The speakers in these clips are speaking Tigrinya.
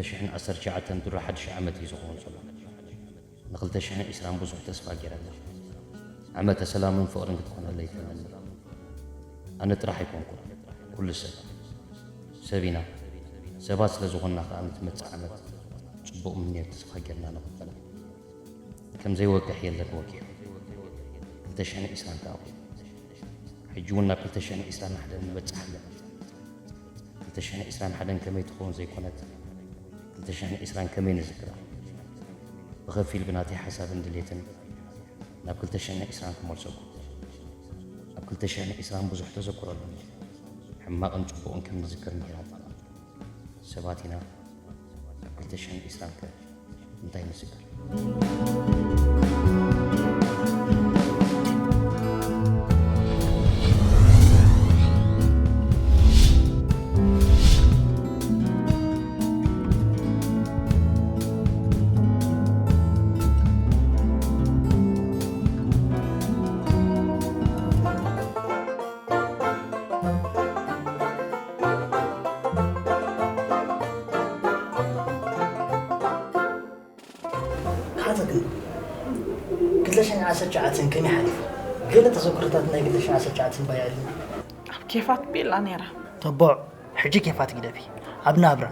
ሽሕን ዓሰርተ ትሽዓተን ድሮ ሓድሽ ዓመት እዩ ዝኸውን ዘሎ። ንክልተ ሽሕን ዕስራን ብዙሕ ተስፋ ገይረ ኣለኹ። ዓመተ ሰላምን ፍቕርን ክትኾነለይ ይትመነ። ኣነ ጥራሕ ኣይኮንኩን፣ ኩሉ ሰብ። ሰብ ኢና። ሰባት ስለ ዝኾንና ከኣ ንትመጽእ ዓመት ጽቡቕ ምንዮት ተስፋ ጌርና ንቕበላ። ከም ዘይወግሕ የለን ወጊሑ። ክልተ ሽሕን ዕስራን ከኣ ኮይኑ። ሕጂ እውን ናብ ክልተ ሽሕን ዕስራን ሓደን ንበጽሕ ኣለና። ክልተ ሽሕን ዕስራን ሓደን ከመይ ትኸውን ዘይኮነት፣ ክልተ ሽሕን ዕስራን ከመይ ንዝክራ? ብኸፊል ብናተይ ሓሳብን ድሌትን ናብ ክልተ ሽሕን ዕስራን ክመልሰኩም። ኣብ ክልተ ሽሕን ዕስራን ብዙሕ ተዘክሮ ኣለኒ። ሕማቕን ጽቡቕን ከም ንዝክር ምሂራትና። ሰባት ኢና። ኣብ ክልተ ሽሕን ዕስራን ከ እንታይ ንዝክር? ሓተት ክልተ ሽሕን ዓሰርተ ትሽዓተን ከመይ ሓሊፉ? ገለ ተዘክሮታት ናይ ክልተ ሽሕን ዓሰርተ ትሽዓተን ባይዕልና። ኣብ ኬፋት ቢላ ነይራ። ተቦዕ፣ ሕጂ ኬፋት ግደፊ። ኣብ ናብራ።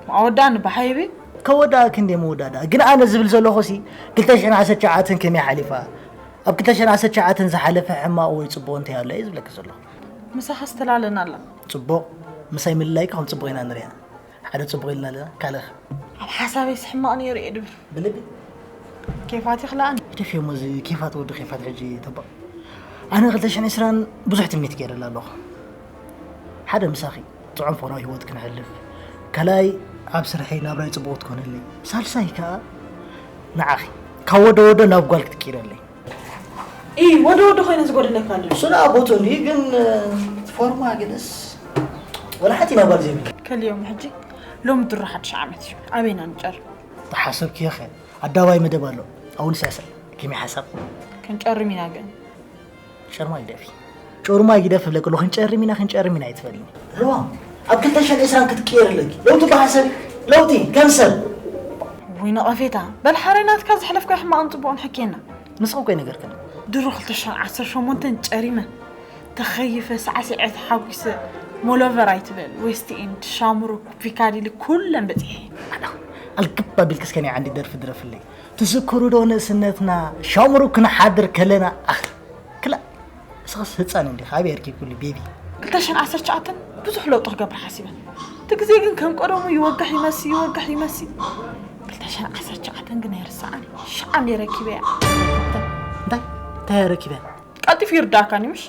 ማወዳኒ ብሓይቢ ከወዳእኪ እንደ መወዳዳ። ግን ኣነ ዝብል ዘለኹ ሲ ክልተ ሽሕን ዓሰርተ ትሽዓተን ከመይ ሓሊፋ? ኣብ ክልተ ሽሕን ዓሰርተ ትሽዓተን ዝሓለፈ ሕማቕ ወይ ጽቡቕ እንታይ ኣሎ እየ ዝብለኪ ዘለኹ። ምሳኻ ዝተላለና ኣላ። ጽቡቕ። ምሳይ ምልላይኪ ከም ጽቡቕ ኢና ንሪኣ። ሓደ ጽቡቕ ኢልና ኣለና። ካልእኸ? ኣብ ሓሳበይስ ሕማቕ ነይሩ እየ ድብል። ብልቢ ኬፋት ይኽልኣኒ። ግደፍዮ እሞ እዚ ኬፋት ወዲ ኬፋት ሕጂ ተባዕ። ኣነ ክልተ ሽሕን ዕስራን ብዙሕ ትምኒት ገይረላ ኣለኹ። ሓደ ምሳኺ ጥዑም ፍቕራዊ ህይወት ክነሕልፍ፣ ካልኣይ ኣብ ስርሐይ ናብራይ ጽቡቕ ክትኮነለይ፣ ሳልሳይ ከኣ ንዓኺ ካብ ወደ ወደ ናብ ጓል ክትቅይረለይ። እይ ወደ ወደ ኮይነ ዝጎደለካ ኣሎ። እሱ ደኣ ቦቱ እንዲ ግን ፎርማ ግደስ ወላ ሓንቲ ናብ ጓል ዘይብሉ። ከልዮም ሕጂ ሎም ድሮ ሓድሽ ዓመት እዩ ኣበይና ንጨር። ተሓሰብክዮ ኸ ኣዳባይ መደብ ኣሎ ኣውን ሲያሰ ከመይ ሓሳብ? ክንጨርም ኢና ግን ጨርማ ይደፊ ጮርማ ይደፍ ብለቅ ሎ ክንጨርም ኢና ክንጨርም ኢና ይትፈልኒ። ሎዋ ኣብ ክልተ ሽሕን ዕስራን ክትቅየር ኣለኪ። ለውጢ በሓሰብ ለውጢ ከም ሰብ ወይ ነቐፌታ በል ሓረይ ናትካ ዝሕለፍካ ሕማቕን ጽቡቕን ሕኬና። ንስኺ እኮ ኣይነገርክን። ድሮ ክልተ ሽሕን ዓሰርተ ሸሞንተን ጨሪመ ተኸይፈ ሳዕሲዐ ተሓጒሰ ሞሎቨር ኣይትበል ዌስት ኢንድ ሻምሩክ ፒካዲሊ ኩለን በጺሐ። ኣልክብ ኣቢልኪ እስከ ናይ ዓንዲ ደርፊ ድረፍለይ። ትዝክሩ ዶ ንእስነትና ሻምሩክ ክንሓድር ከለና ኣኽ ክላ እስኸስ ህፃን እንዲኻ ኣበይ ኣርኪብኩሉ ቤቢ። ክልተ ሽሕን ዓሰርተ ትሽዓተን ብዙሕ ለውጢ ክገብር ሓሲበ። እቲ ግዜ ግን ከም ቀደሙ ይወግሕ ይመሲ ይወግሕ ይመሲ። ክልተ ሽሕን ዓሰርተ ትሽዓተን ግን ኣይርስዓን። ሽዓ እንደ ረኪበያ። እንታይ እንታይ ረኪበያ? ቀልጢፉ ይርዳእካን እዩ ምሽ?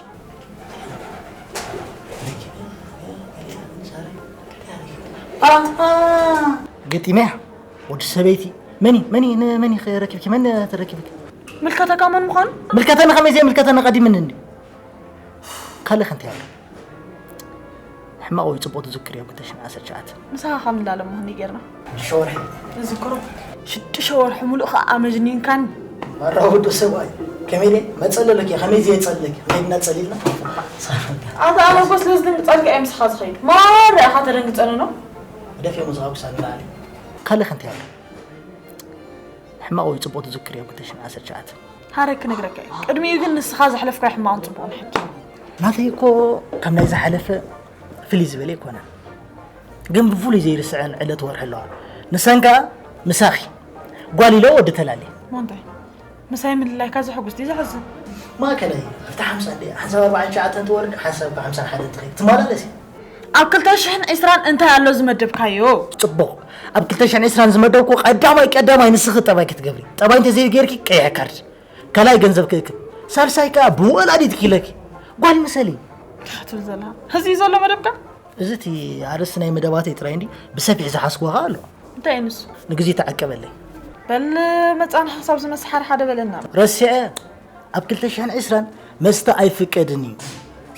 ገጢመያ ወዲ ሰበይቲ መኒ መኒ ንመኒ ረኪብኪ መን ተረኪብኪ? ምልከተካ መን ምዃኑ? ምልከተኒ ከመይ ዘይምልከተኒ ቀዲምኒ እንዲ ካልእ ከንታይ ኣሎ? ሕማቕ ወይ ጽቡቕ ትዝክርዮ ክልተ ሽሕን ዓሰርተ ትሽዓተ? ምሳኻ ካብ ንላለ ምዃኑ ጌርና። ሽዱሽተ ወርሒ። እዝክሮ። ሽዱሽተ ወርሒ ሙሉእ ኸዓ ኣመጅኒንካኒ። ማራ ወዶ ሰብኣይ ከመይ ድየ መጸለለኪ ከመይ ዝየ ጸለለኪ ከመይ ድና ጸሊልና ኣታ ኣነ እኮ ስለ ዝድንግጸልካ እየ ምሳኻ ዝኸይድ ማራ ኢኻ ተደንግጸኒ ኖ። ደፊ ሙዝቃ ክሳብ ንላዕሊ ካልእ ከንታይ ኣሎ? ሕማቕ ወይ ጽቡቕ ትዝክርዮ ክልተ ሽሕን ዓሰርተ ትሽዓተ? ሃረ ክነግረካ እየ። ቅድሚኡ ግን ንስኻ ዘሕለፍካዮ ሕማቕን ጽቡቕን ሕጂ። ናተይ እኮ ካብ ናይ ዝሓለፈ ፍልይ ዝበለ ኣይኮነን። ግን ብፍሉይ ዘይርስዐን ዕለት ወርሒ ኣለዋ። ንሰን ከኣ ምሳኺ ጓል ኢለ ወዲ ተላልየ። እሞ እንታይ? ምሳይ ምልላይካ ዘሐጉስ ድዩ ዘሕዝን? ማእከላይ ኣብቲ ሓምሳ እንድየ ሓንሳብ ኣርባዓን ትሽዓተን ትወርድ ሓንሳብ ካብ ሓምሳን ሓደን ትኸይድ ትመላለስ እየ። ኣብ ክልተ ሽሕን ዕስራን እንታይ ኣሎ ዝመደብካዮ? ጽቡቕ። ኣብ ክልተ ሽሕን ዕስራን ዝመደብኩ ቀዳማይ ቀዳማይ ንስኺ ጠባይ ክትገብሪ። ጠባይ እንተዘይጌርኪ ቀይሕ ካርድ። ካልኣይ ገንዘብ ክእክብ። ሳልሳይ ከኣ ብወላዲት ክኢለኪ። ጓል ምሰሊ። እንታይ ክትብል ዘለኻ? እዚ እዩ ዘሎ መደብካ? እዚ እቲ ኣርእስቲ ናይ መደባተይ ጥራይ እንድዩ ብሰፊሕ ዝሓዝክዎ ከኣ ኣሎ። እንታይ እዩ ንሱ? ንግዜ ተዓቀበለይ። በል መጻና ሓሳብ ዝመስል ሓደ ሓደ በለና። ረሲዐ ኣብ ክልተ ሽሕን ዕስራን መስተ ኣይፍቀድን እዩ።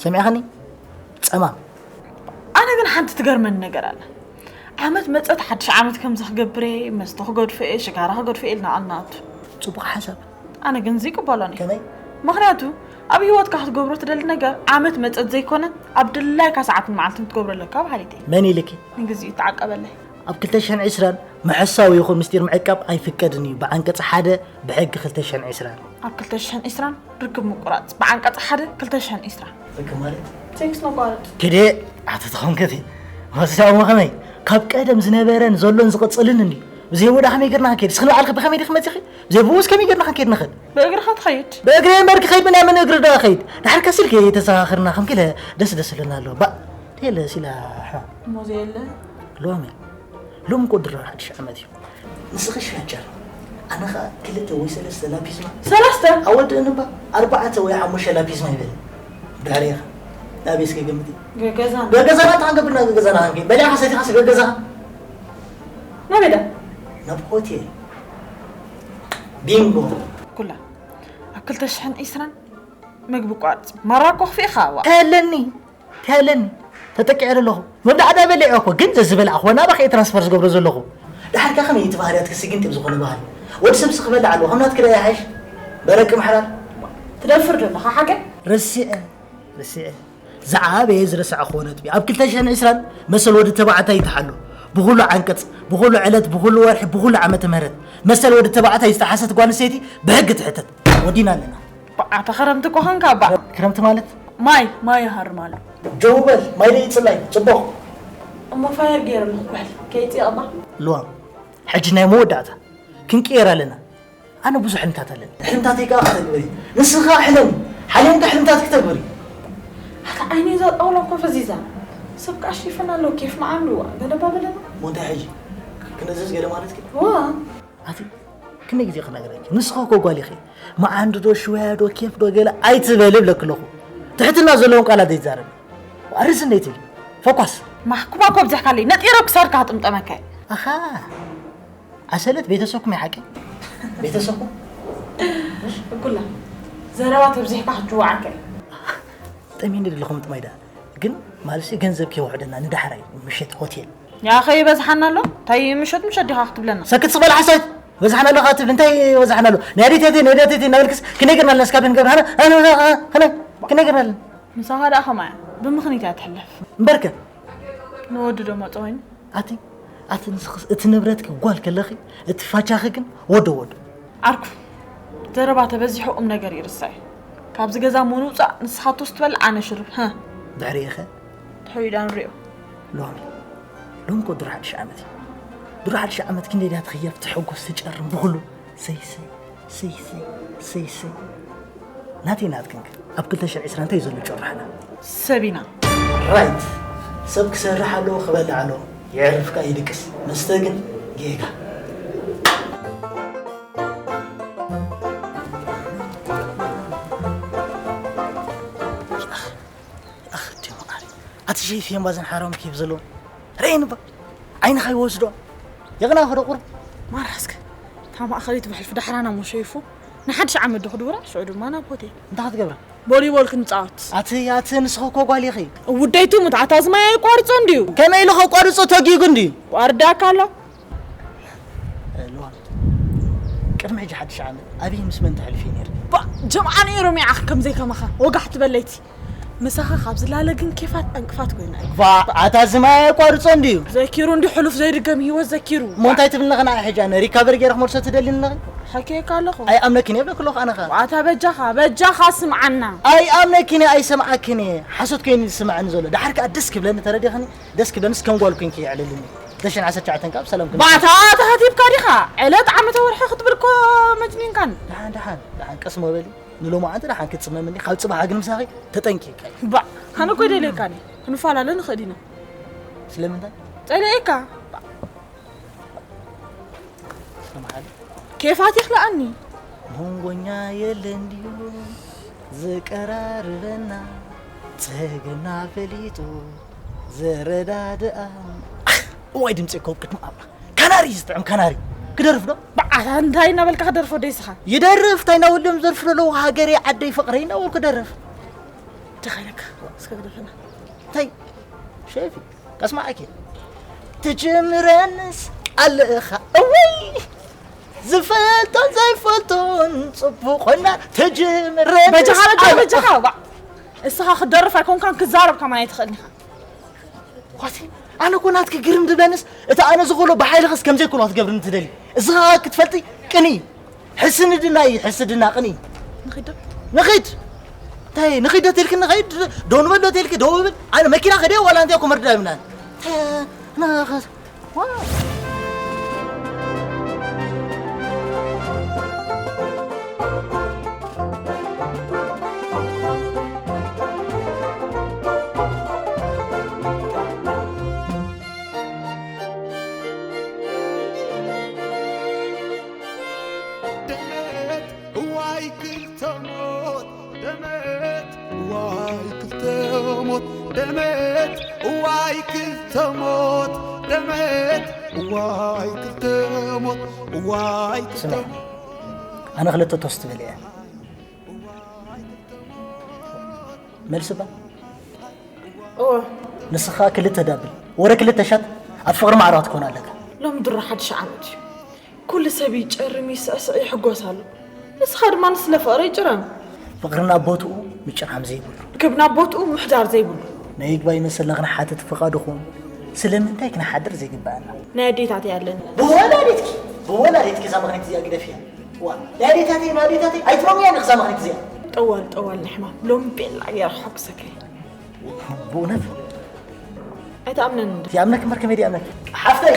ሰሚዕኻኒ? ጸማም። ኣነ ግን ሓንቲ ትገርመኒ ነገር ኣላ። ዓመት መጸት ሓድሽ ዓመት ከምዚ ክገብር እየ፣ መስተ ክገድፎ እየ፣ ሽጋራ ክገድፎ እየ ኢልና ኣናቱ። ጽቡቕ ሓሳብ። ኣነ ግን ዘይቅበሎን እየ። ከመይ? ምኽንያቱ ኣብ ህይወትካ ክትገብሮ ትደሊ ነገር ዓመት መጸት ዘይኮነ ኣብ ድላይካ ሰዓትን መዓልትን ክትገብሮ ኣለካ በሃሊት እየ። መን ኢልኪ? ንግዚኡ ተዓቀበለይ። ኣብ ክልተ ሽሕን ዕስራን ምሕሳው ይኹን ምስጢር ምዕቃብ ኣይፍቀድን እዩ፣ ብዓንቀጽ ሓደ ብሕጊ ክልተ ሽሕን ዕስራን። ኣብ ክልተ ሽሕን ዕስራን ርክብ ምቁራጽ፣ ብዓንቀጽ ሓደ ክልተ ሽሕን ዕስራን። ርክብ ማለት? ቴክስት መቋረጽ። ክደ ኣቶ ተኾንከቲ፣ ወሳሙ ከመይ? ካብ ቀደም ዝነበረን ዘሎን ዝቕጽልን እንዲ። ብዘይ ወዳ ከመይ ገርና ክንከይድ? እስኺ ንባዕልኺ ብኸመይ ዲኺ መጺኺ? ብዘይ ብኡስ ከመይ ገርና ክንከይድ ንኽእል? ብእግርኻ ትኸይድ? ብእግሪ እምበር ክኸይድ፣ ብናይ መን እግሪ ዶ ኸይድ? ድሓር ከሲልኪ ተዘኻኽርና ከም ክለ ደስ ደስ ኢሉና ኣሎ። ባ፣ የለ ሲላ፣ ሓ። እሞ ዘየለ? ሎሚ፣ ሎሚ እኮ ድሮ ሓድሽ ዓመት እዩ። ንስኺ ሻጨር፣ ኣነ ኸኣ ክልተ ወይ ሰለስተ ላፒዝማ። ሰለስተ? ኣወድእን እባ፣ ኣርባዕተ ወይ ሓሙሽተ ላፒዝማ ይበል። ድሕሪኻ፣ ናበይ እስኪ ገምቲ? ገገዛና። ገገዛና፣ እታ ክንገብር ናብ ገገዛና ክንከይድ። በሊዕኻ ሰቲኻስ ገገዛኻ? ናበይ ዳ? ናብ ሆቴል። ቢንጎ። ኩላ፣ ኣብ ክልተ ሽሕን ዕስራን ምግቢ ቋርጽ። ማራ እኮ ኣኽፊእኻ፣ ዋ። ተለኒ፣ ተለኒ። ተጠቂዐ ኣለኹ። መብላዕ ዳ በሊዐ እኮ፣ ግን ዘዝበላዕኹዎ ናባኺ እየ ትራንስፈር ዝገብሮ ዘለኹ። ድሓር ከ ከመይ እቲ ባህርያትኪ ስግንጢ ብዝኾነ ባህሪ? ወዲ ሰብሲ ክበልዕ ኣለዎ፣ ከም ናትኪ ዳ ይሓይሽ? በረቂ ምሕራር። ትደፍር ዶ ኣለኻ ሓቂ? ረሲዐ፣ ረሲዐ። ዝዓበየ ዝረሳዕኹዎ ነጥቢ፣ ኣብ ክልተ ሽሕን ዕስራን መሰል ወዲ ተባዕታይ ይተሓሎ። ብኹሉ ዓንቀጽ፣ ብኹሉ ዕለት፣ ብኹሉ ወርሒ፣ ብኹሉ ዓመተ ምህረት መሰል ወዲ ተባዕታይ ዝተሓሰት ጓል ኣንስተይቲ ብሕጊ ትሕተት። ወዲና ኣለና። በዓ፣ ተኸረምቲ እኮ ኾንካ፣ በዓ። ክረምቲ ማለት? ማይ፣ ማይ ይሃርም ኣሎ። ጀው በል፣ ማይ ደይ ይጽላይ፣ ጽቡቕ። እሞ ፋየር ገይረ ኣለኹ፣ ኩሕል ከይጽየቕ እባ። ልዋም፣ ሕጂ ናይ መወዳእታ ክንቅየር ኣለና። ኣነ ብዙሕ ሕልምታት ኣለኒ። ሕልምታተይ ከኣ ከተግብር እየ። ንስኻ ሕለም፣ ሓሊምካ ሕልምታትኪ ተግብሪ። ኣታ ዓይነይ እዛ ጣውላ እኮ ፈዚዛ። ሰብ ከኣ ሽፍን ኣሎ፣ ኬፍ መዓንዱ፣ ገለባ በለና። እሞ እንታይ ሕጂ? ክንእዝዝ ገለ ማለትኪ? ዋ። ኣቲ፣ ክንደይ ግዜ ክነግረኪ? ንስኻ እኮ ጓል ኢኺ። መዓንዱ ዶ፣ ሽወያ ዶ፣ ኬፍ ዶ፣ ገለ ኣይትበሊ እብለኪ ኣለኹ። ትሕትና ዘለዎም ቃላት ዘይትዛረቢ። ኣርስ እንዴት ትብሊ? ፈኳስ። ማሕኩማ እኮ ኣብዚሕካለይ። ነጢረ ክሳድካ ክጥምጠመካ እየ። ኣኻ። ዓሰለት ቤተሰብኩም ይሓቂ? ቤተሰብኩም? እኩላ ዘረባ ተብዚሕካ ክትጅዋዓካ እዩ። ጠሚኒ ድለኹም ጥማይ ደኣ። ግን ማለትሲ ገንዘብ ከይወሕደና ንዳሕራይ ምሸት ሆቴል። ያኸ ይበዝሓና ኣሎ? እንታይ ምሸት ምሸት ዲኻ ክትብለና? ሰክት ስቕ በል ሓሳዊት። በዝሓና ኣሎ ኸዓ ትብል፣ እንታይ ይበዝሓና ኣሎ? ናይ ኣዴታተይ፣ ናይ ኣዴታተይ እናበልክስ ክንደይ ገርና ኣለና እስካብ ንገብር፣ ሃና፣ ሃና፣ ሃና፣ ሃና፣ ክንደይ ገርና ኣለና? ምሳኻ ደኣ ኸማያ ብምኽኒት እያ ትሕለፍ። እምበርከ? ንወዲ ዶ መጸወኒ? ኣቲ፣ ኣቲ ንስኽስ እቲ ንብረትኪ ጓል ከለኺ፣ እቲ ፋቻኺ ግን ወዶ ወዶ። ዓርኩ፣ ዘረባ ተበዚሑ ቁም ነገር ይርሳዕ እዩ። ካብዚ ገዛ ምውጻእ ንስኻ ቶስ ትበልዕ ኣነ ሽርብ፣ ሀ። ድሕሪኡ ኸ? ድሕሪኡ ዳ ንሪኦ። ሎሚ፣ ሎሚ እኮ ድሮ ሓድሽ ዓመት እዩ። ድሮ ሓድሽ ዓመት ክንደይ ድያ ትኽየፍ፣ ትሕጎስ፣ ትጨርም ብኹሉ። ሰይ፣ ሰይ፣ ሰይ፣ ሰይ፣ ሰይ፣ ሰይ። ናተይ ናትክን ከ ኣብ ክልተ ሽሕን ዕስራን እንታይ እዩ ዘሎ ጭርሖና? ሰብ ኢና። ራይት። ሰብ ክሰርሕ ኣለዎ፣ ክበልዕ ኣለዎ። የዕርፍ ከኣ ይድቅስ። መስተ ግን ጌጋ። ኣኽ፣ ዲሞ ዓሊ። ኣቲ ሸይፍ እየን ባዘን ሓራም ኬፍ ዘለዎ። ርአየን እባ። ዓይንኻ ይወስዶ። የቕና ኸዶ ቁሩብ። ማራ እስከ። እታ ማእኸሊት ብሕልፊ ዳሕራና እሞ ሸይፉ። ንሓድሽ ዓመት ዶ ክድውራ? ሽዑ ድማ ናብ ሆቴል። እንታይ ክትገብራ? ቮሊቦል ክንጻወት። ኣቲ፣ ኣቲ፣ ንስኺ እኮ ጓል ኢኺ። ውደይ ትሙት፣ ኣታ ዝማይ ኣይቋርጾ እንድዩ። ከመይ ኢሉ ከቋርጾ ተጊጉ እንድዩ? ዋርዳካ ኣሎ። እ፣ ልዋም፣ ቅድሚ ሕጂ ሓድሽ ዓመት ኣበይ ምስ መን ተሕልፊ ነይርኪ? ባ፣ ጀምዓ ነይሮም ይዓኽ ከምዘይ ከማኻ። ወጋሕ ትበለይቲ። ምሳኻ ካብ ዝላለ ግን ኬፋት ዕንቅፋት ኮይና እያ። ባ፣ ኣታ ዝማይ ኣቋርጾ እንድዩ? ዘኪሩ እንዲ ሕሉፍ ዘይድገም ህይወት ዘኪሩ። እሞ እንታይ ትብልኒ ኸና ሕጂ? ኣነ ሪካቨሪ ገይረ ክመልሶ ትደልኒ ኣለኺ? ሓኪየካ ኣለኹ። ኣይኣምነኪን እየ ብለኪ ኣለኹ ኣነ ኸኣ። ኣታ በጃኻ፣ በጃኻ ስምዓና። ኣይኣምነኪን እየ፣ ኣይሰምዓክን እየ። ሓሶት ኮይኑ ዝስምዓኒ ዘሎ። ደሓር ከኣ ደስ ክብለኒ ተረዲኽኒ፣ ደስ ክብለንስ ከም ጓል ኮይንኪ የዕልልኒ። ክልተ ሽሕን ዓሰርተ ትሽዓተን ከኣ ብሰላም ክንከይድ። ባታ ተኸቲብካ ዲኻ? ዕለት ዓመተ ወርሒ ክትብል እኮ መጅኒንካን። ደሓን፣ ደሓን፣ ደሓን፣ ቀስ ሞ በሊ። ንሎማዓንቲ ደሓን ክትጽመምኒ፣ ካብ ጽባሕ ግን ምሳኺ ተጠንቂቀ። ባ፣ ኣነ እኮ ይደልየካን እየ። ክንፈላለ ንኽእል ኢና። ስለምንታይ? ጸሊኤካ። ሰምሓሊ። ኬፋት ይኽልኣኒ። መንጎኛ የለን ድዩ ዝቀራርበና፣ ጸገምና ፈሊጡ ዝረዳድኣና? እዋይ፣ ድምጺ እኮ ቅድሚ ኣምላኽ። ካናሪ እዩ ዝጥዕም፣ ካናሪ። ክደርፍ ዶ? በዓታ እንታይ እናበልካ ክደርፎ ደይስኻ? ይደርፍ፣ እንታይ እናበሉ እዮም ዝደርፉ ዘለዉ? ሃገረይ፣ ዓደይ፣ ፍቕረይ እናበልኩ ደርፍ። ድኻ ኢለካ፣ እስከ ግደፈና። እንታይ? ሸፊ፣ ከስማዓኪ። ትጅምረንስ ኣለኻ፣ እወይ! ዝፈልጦን ዘይፈልጦን ጽቡቕ ኮይና ትጅምረንስ በጃኻ፣ በጃኻ፣ ኣለኻ። በጃኻ፣ ዋ። እስኻ ክደርፍ ኣይኮንካን፣ ክዛረብ ከማን ኣይትኽእልን ኢኻ። ዋሲ፣ ኣነ እኮ ናትኪ ግርም ድብለንስ፣ እቲ ኣነ ዝኽእሎ ብሓይልኽስ ከም ዘይክእሎ ክትገብርኒ ትደሊ። እዚ ኸኣ ክትፈልጢ ቅንኢ። ሕስድና እዩ፣ ሕስድና ቅንኢ። ንኺድ ዶ? ንኺድ። እንታይ ንኺድ ዶ ተልኪ ንኺድ? ደው ንበል ዶ ተልኪ ደው ብል? ኣነ መኪና ከድየ ዋላ እንታይ እኮ መርዳ ይብናን። እንታይ ንኺድ? ዋው። ደመት እዋይ ክልተ ሞት፣ ደመት እዋይ ክልተ ሞት፣ ደመት እዋይ ክልተ ሞት፣ ደመት እዋይ ክልተ ሞት፣ እዋይ ክልተ ስማዕ፣ ሞት። ኣነ ክልተ ቶስት በልዐ። መልሲ ባ? እወ። ንስኻ ክልተ ዳብል፣ ወረ ክልተ ሻት፣ ኣብ ፍቕሪ ማዕረ ክትኮን ኣለካ። ሎሚ ድሮ ሓድሽ ዓመት እዩ። ኩሉ ሰብ ይጨርም፣ ይስዕስዕ፣ ይሕጎስ ኣሎ። ንስኻ ድማ ንስለ ፍቕሪ ይጭረም። ፍቕሪ ናብ ቦትኡ ምጭራም ዘይብሉ። ክብ ናብ ቦትኡ ምሕዳር ዘይብሉ። ናይ ይግባይ መሰልና ክንሓትት ፍቓድኹም፣ ስለምንታይ ክንሓድር ዘይግባኣና? ናይ ኣዴታተይ ኣለኒ። ብወላዲትኪ፣ ብወላዲትኪ እዛ ምኽንያት እዚኣ ግደፍያ። ዋ፣ ናይ ኣዴታተይ፣ ናይ ኣዴታተይ፣ ኣይትመምያን ኢኺ እዛ ምኽንያት እዚኣ። ጠዋል፣ ጠዋል ንሕማም። ሎሚ ቤላ ገይረ ክሓጉሰካ እየ። ብእውነት? ኣይትኣምነን እንዶ? ይኣምነክ እምበር ከመይ ድኣምነክ? ሓፍተይ!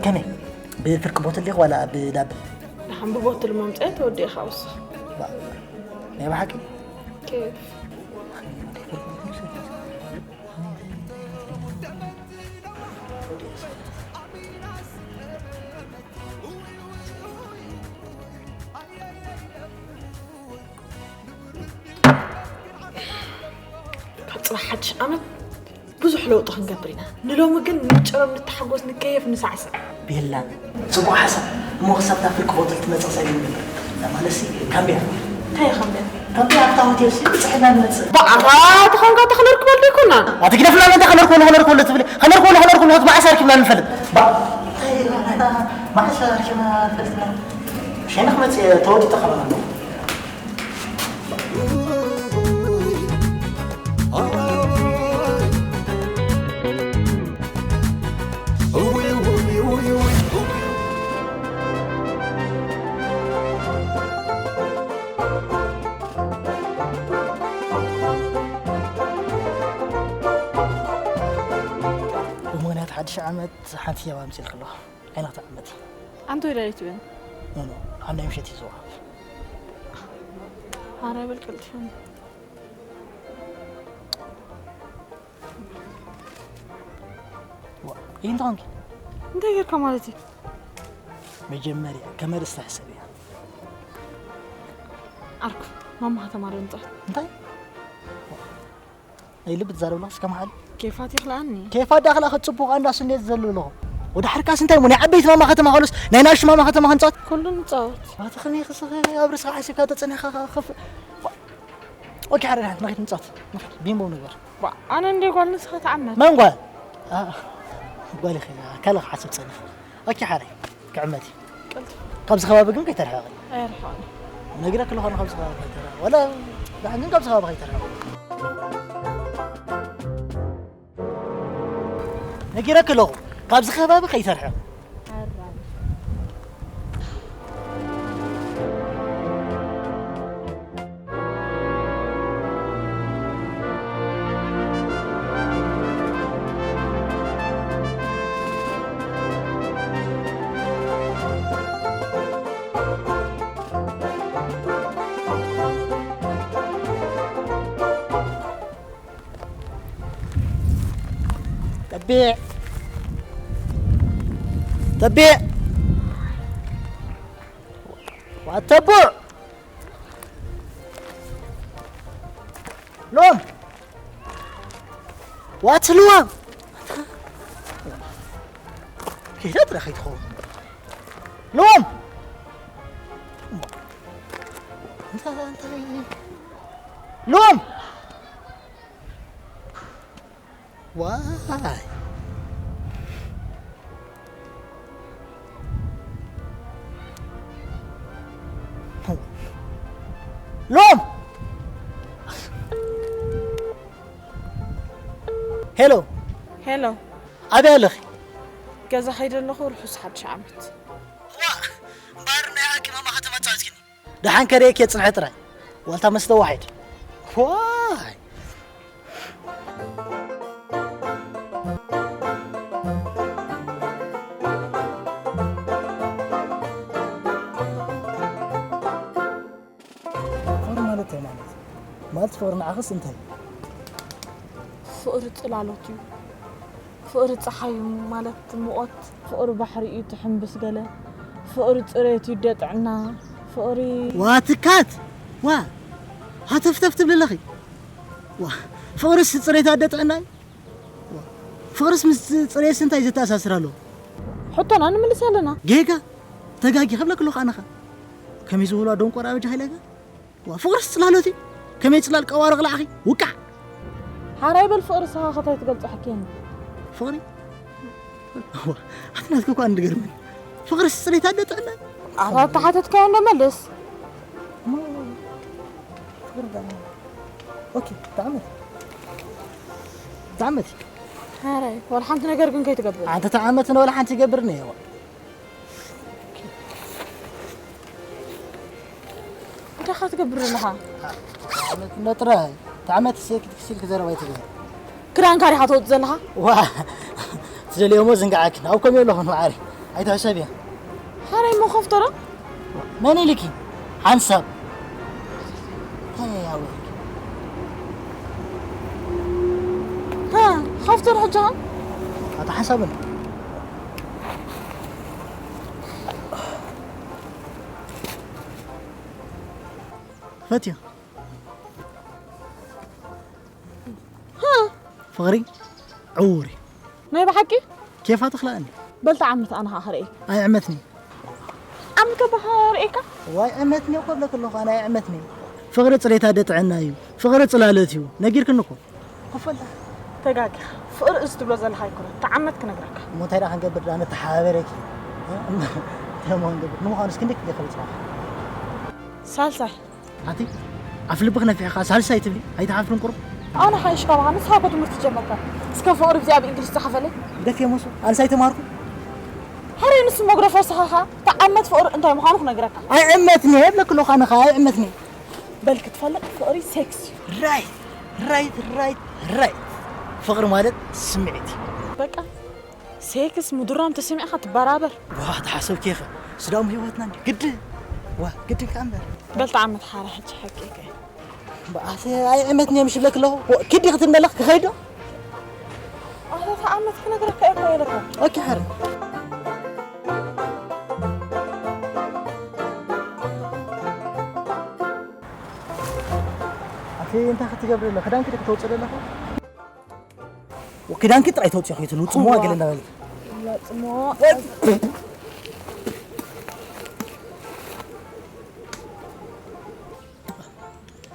ከመይ? ብፍርቂ ቦትል ዲኽ ዋላ ብዳብል? ደሓን ብቦትል መምፅአ ተወዲእኻ ውስኽ። ባ-፣ ናይ ብሓቂ? ኬፍ። ካብ ፅባሕ ሓድሽ ዓመት ብዙሕ ለውጢ ክንገብር ኢና። ንሎሚ ግን ንጭረም፣ ንተሓጎስ፣ ንከየፍ፣ ንሳዕስዕ። ቤላ፣ ጽቡቕ ሓሳብ። እሞ ክሳብ እታ ፍርቂ ሆቴል ትመጽእ ክሳብ ይንበር። ማለትሲ ካምብያ። እንታይ እዩ ካምብያ? ካምብያ ኣብታ ሆቴል ሲ ብጽሕና ንመጽእ። ብኣኻ ተኾንካ ተኽነርክበሉ ኣይኮናን። ኣቲ ግደፍና፣ እንተ ከነርክበሉ፣ ከነርክበሉ ትብሊ። ከነርክበሉ፣ ከነርክበሉ፣ መዓስ ኣርኪብና ንፈልጥ? ባ-፣ እንታይ፣ መዓስ ኣርኪብና ንፈልጥ? ሸይነ ክመጽእ ተወቂጠ ከማን ኣለኹ። ብምኽንያት ሓድሽ ዓመት ሓንቲ ህያብ ኣምጺእልኪ ኣለኹ። ዓይንኺ ትዕመቲ። ኣንተ ወላዲት እየን። ኖ፣ ኖ፣ ኣብ ናይ ምሸት እዩ ዝወሃብ። ሓራይ በል ቀልጢፈኒ። ዋ፣ እንታይ ኮንኪ? እንታይ ጌርካ ማለት እዩ? መጀመርያ ከመርስ ተሕሰብ እያ። ዓርኩ፣ ማማ ከተማ ዶ ንጻወት? እንታይ? ናይ ልቢ ትዛረብ ኣለኻ እስከ መሓል? ኬፋት ይኽልኣኒ። ኬፋት ዳኽላ ክጽቡቕ ኣንዳ ስኔት ዘሎ ኣለኹ። ወደ ሓርካስ እንታይ እሞ ናይ ዓበይቲ ማማ ከተማ ኻሎስ ናይ ናሽ ማማ ከተማ ክንጻወት? ኩሉ ንጻወት። ኣቲ ከመይ ክስኸ ኣብ ርእስኻ ሓሲብካ ተጸኒሕካ ከፍ-፣ ኦኬ፣ ሓረ ንኸይድ ንጻወት። ንኸይድ ቢምቦ ንግበር። ዋ፣ ኣነ እንደ ጓል ንስኻ ተዓመት። መን ጓል? ኣ፣ ጓል ኢኺ፣ ካልእ ክሓስብ ጸኒሕ። ኦኬ፣ ሓረ ክዕመት እዩ። ቀልጥፍ። ካብዚ ከባቢ ግን ከይተርሕቕ። ኣይርሕቕን። ነጊረክ ኣለኹ፣ ኣነ ካብዚ ከባቢ ከይተርሕቕ። ወላ ደሓን ግን ካብዚ ከባቢ ከይተርሕቕ። ነጊረክ ኣለኹ፣ ካብዚ ከባቢ ከይተርሕቕ። ተቢዕ! ተቢዕ! ዋተቡዕ! ሎም! ዋትልዋ! ከይዳ ጥራ ከይትኸውን። ሎም! እንታይ፣ እንታይ? ሎም! ዋይ! ሎም! ሄሎ። ሄሎ። ኣበይ ኣለኺ? ገዛ ከይደ ኣለኹ ርሑስ ሓድሽ ዓመት። እዋ እምበኣር ናይ ሓቂ ማማ ከተመጻጽኪኒ። ደሓን ከርእየኪ እየ ጽንሐ ጥራይ። ዋልታ መስተ ዋሒድ። ዋይ። ፍቕሪ ማለት እንታይ ማለት ማለት ፍቕሪ ንዓኽስ እንታይ? ፍቕሪ ጽላሎት እዩ። ፍቕሪ ጸሓይ እዩ ማለት ሙቐት፣ ፍቕሪ ባሕሪ እዩ ትሕምብስ ገለ፣ ፍቕሪ ጽሬት እዩ ደጥዕና፣ ፍቕሪ ዋ ትካት ዋ ሃተፍተፍ ትብል ኣለኺ። ዋ ፍቕርስ ጽሬት ኣደ ጥዕና እዩ። ዋ ፍቕርስ ምስ ጽሬትስ እንታይ ዘተኣሳስር ኣለዎ? ሕቶና ንምልስ ኣለና። ጌጋ ተጋጊ ከብለክ ኣለኹ ኣነኻ ከመይ ዝበሉ ኣዶም ቆራ በጃ ሃይለጋ ዋ ፍቕርስ ጽላሎት እዩ። ከመይ ጽላል ቀዋርቕ ላዕኺ ውቃዕ ሓራይ በል ፍቕሪ ስኻ ከታይ ትገልጾ ሓኪየኒ። ፍቕሪ ዋ ኣቲ ናትኪ እኳ እንድገርመን ፍቕርስ ጽሬት ኣደ ጥዕና እዩ። ኣታ ተሓተትካዮ እንዶ መልስ። እሞ ፍቕሪ ዳኣ ኦኬ ተዓመት ተዓመት ሓራይ ወላ ሓንቲ ነገር ግን ከይትገብር። ኣንተ ተዓመት ነው ወላ ሓንቲ ይገብር ነው እንታይ ኻ ትገብር ኣለኻ? ዓመት እንዶ ጥራይ ተዓመት ሴክት ክሲል ክዘረባ ይትግበር ክዳንካ ዲኻ ተውፅእ ዘለኻ? ዋ ትደልዮሞ ዝንግዓክን ኣብ ከም የለኹን ማዓሪ ኣይትሕሰብ እያ ሓራይ ሞ ከፍቶ ዶ? መን ኢልኪ ሓንሳብ እንታይ ያወልኪ ከፍቶ ዶ ሕጂ ኸ? ኣታ ሓንሳብን ፈትዮ ፍቕሪ ዕውር እዩ ናይ ብሓቂ ኬፋ ትኽልኣኒ በልቲ ዓመት ኣነ ኸዓ ክርእየካ ኣይዕመትኒ ዓመት ከባ ርእየካ ዋይ ዕመትኒ እኮ ብለክ ኣለኹ ኣነ ኣይዕመትኒ ፍቕሪ ፅሬት ኣደ ጥዕና እዩ ፍቕሪ ፅላለት እዩ ነጊርክኒ እኮ ኮፈላ ተጋጊኻ ፍቕሪ እዚ ትብሎ ዘለኻ ኣይኮነ ተዓመት ክነግረካ እሞ እንታይ ደኣ ክንገብር ደኣ ንተሓባበረኪ እሞ ክንገብር ንምዃኑ እስኪ እንዴት ክገብር ፅናሕ ሳልሳይ ኣቲ ኣፍልብኽ ነፊሕኻ ሳልሳይ ትብሊ ኣይትሓፍርን ቁሩብ ኣነ ሓይሽ ካባኻ ንስኻ እኮ ትምህርቲ ጀመርካ እስከ ፍቕሪ ብዚኣ ብእንግሊዝ ጸሓፈለይ ደክ የመሱ ኣንሳይ ተማርኩ ሕረይ ንሱ መጉረፈ ስኻኻ ተዓመት ፍቕሪ እንታይ ምዃኑ ክነግረካ ኣይዕመትኒ የብለክ ኣለኹ ኣነኻ ኣይዕመትኒ በል ክትፈልጥ ፍቕሪ ሴክስ እዩ ራይት ራይት ራይት ራይት ፍቕሪ ማለት ስምዒት እዩ በቃ ሴክስ ምዱራም ተሰሚዕኻ ትበራበር ዋ ተሓሰብኪ ኢኸ ስዳሙ ህይወትና እንዲ ግድ ዋ ግድን ከኣ እምበር በል ተዓመት ሓራ ሕጂ ሓቂቀ በኣሰ ኣይዕመትኒ እዮም ሽብለክ ኣለኹ ክዲ ክትመለኽ ክኸይዶ ኣታ ተዓመት ክነግረካ እኮ ኢለካ ኦኬ ሓረ ኣቲ እንታይ ክትገብር ኣሎ ክዳንኪ ዶ ክተውፅእ ዘለኹ ክዳንኪ ጥራይ ተውፅኦ ከይትሉ ፅምዋ ገለ እንዳበልክ ጽሞ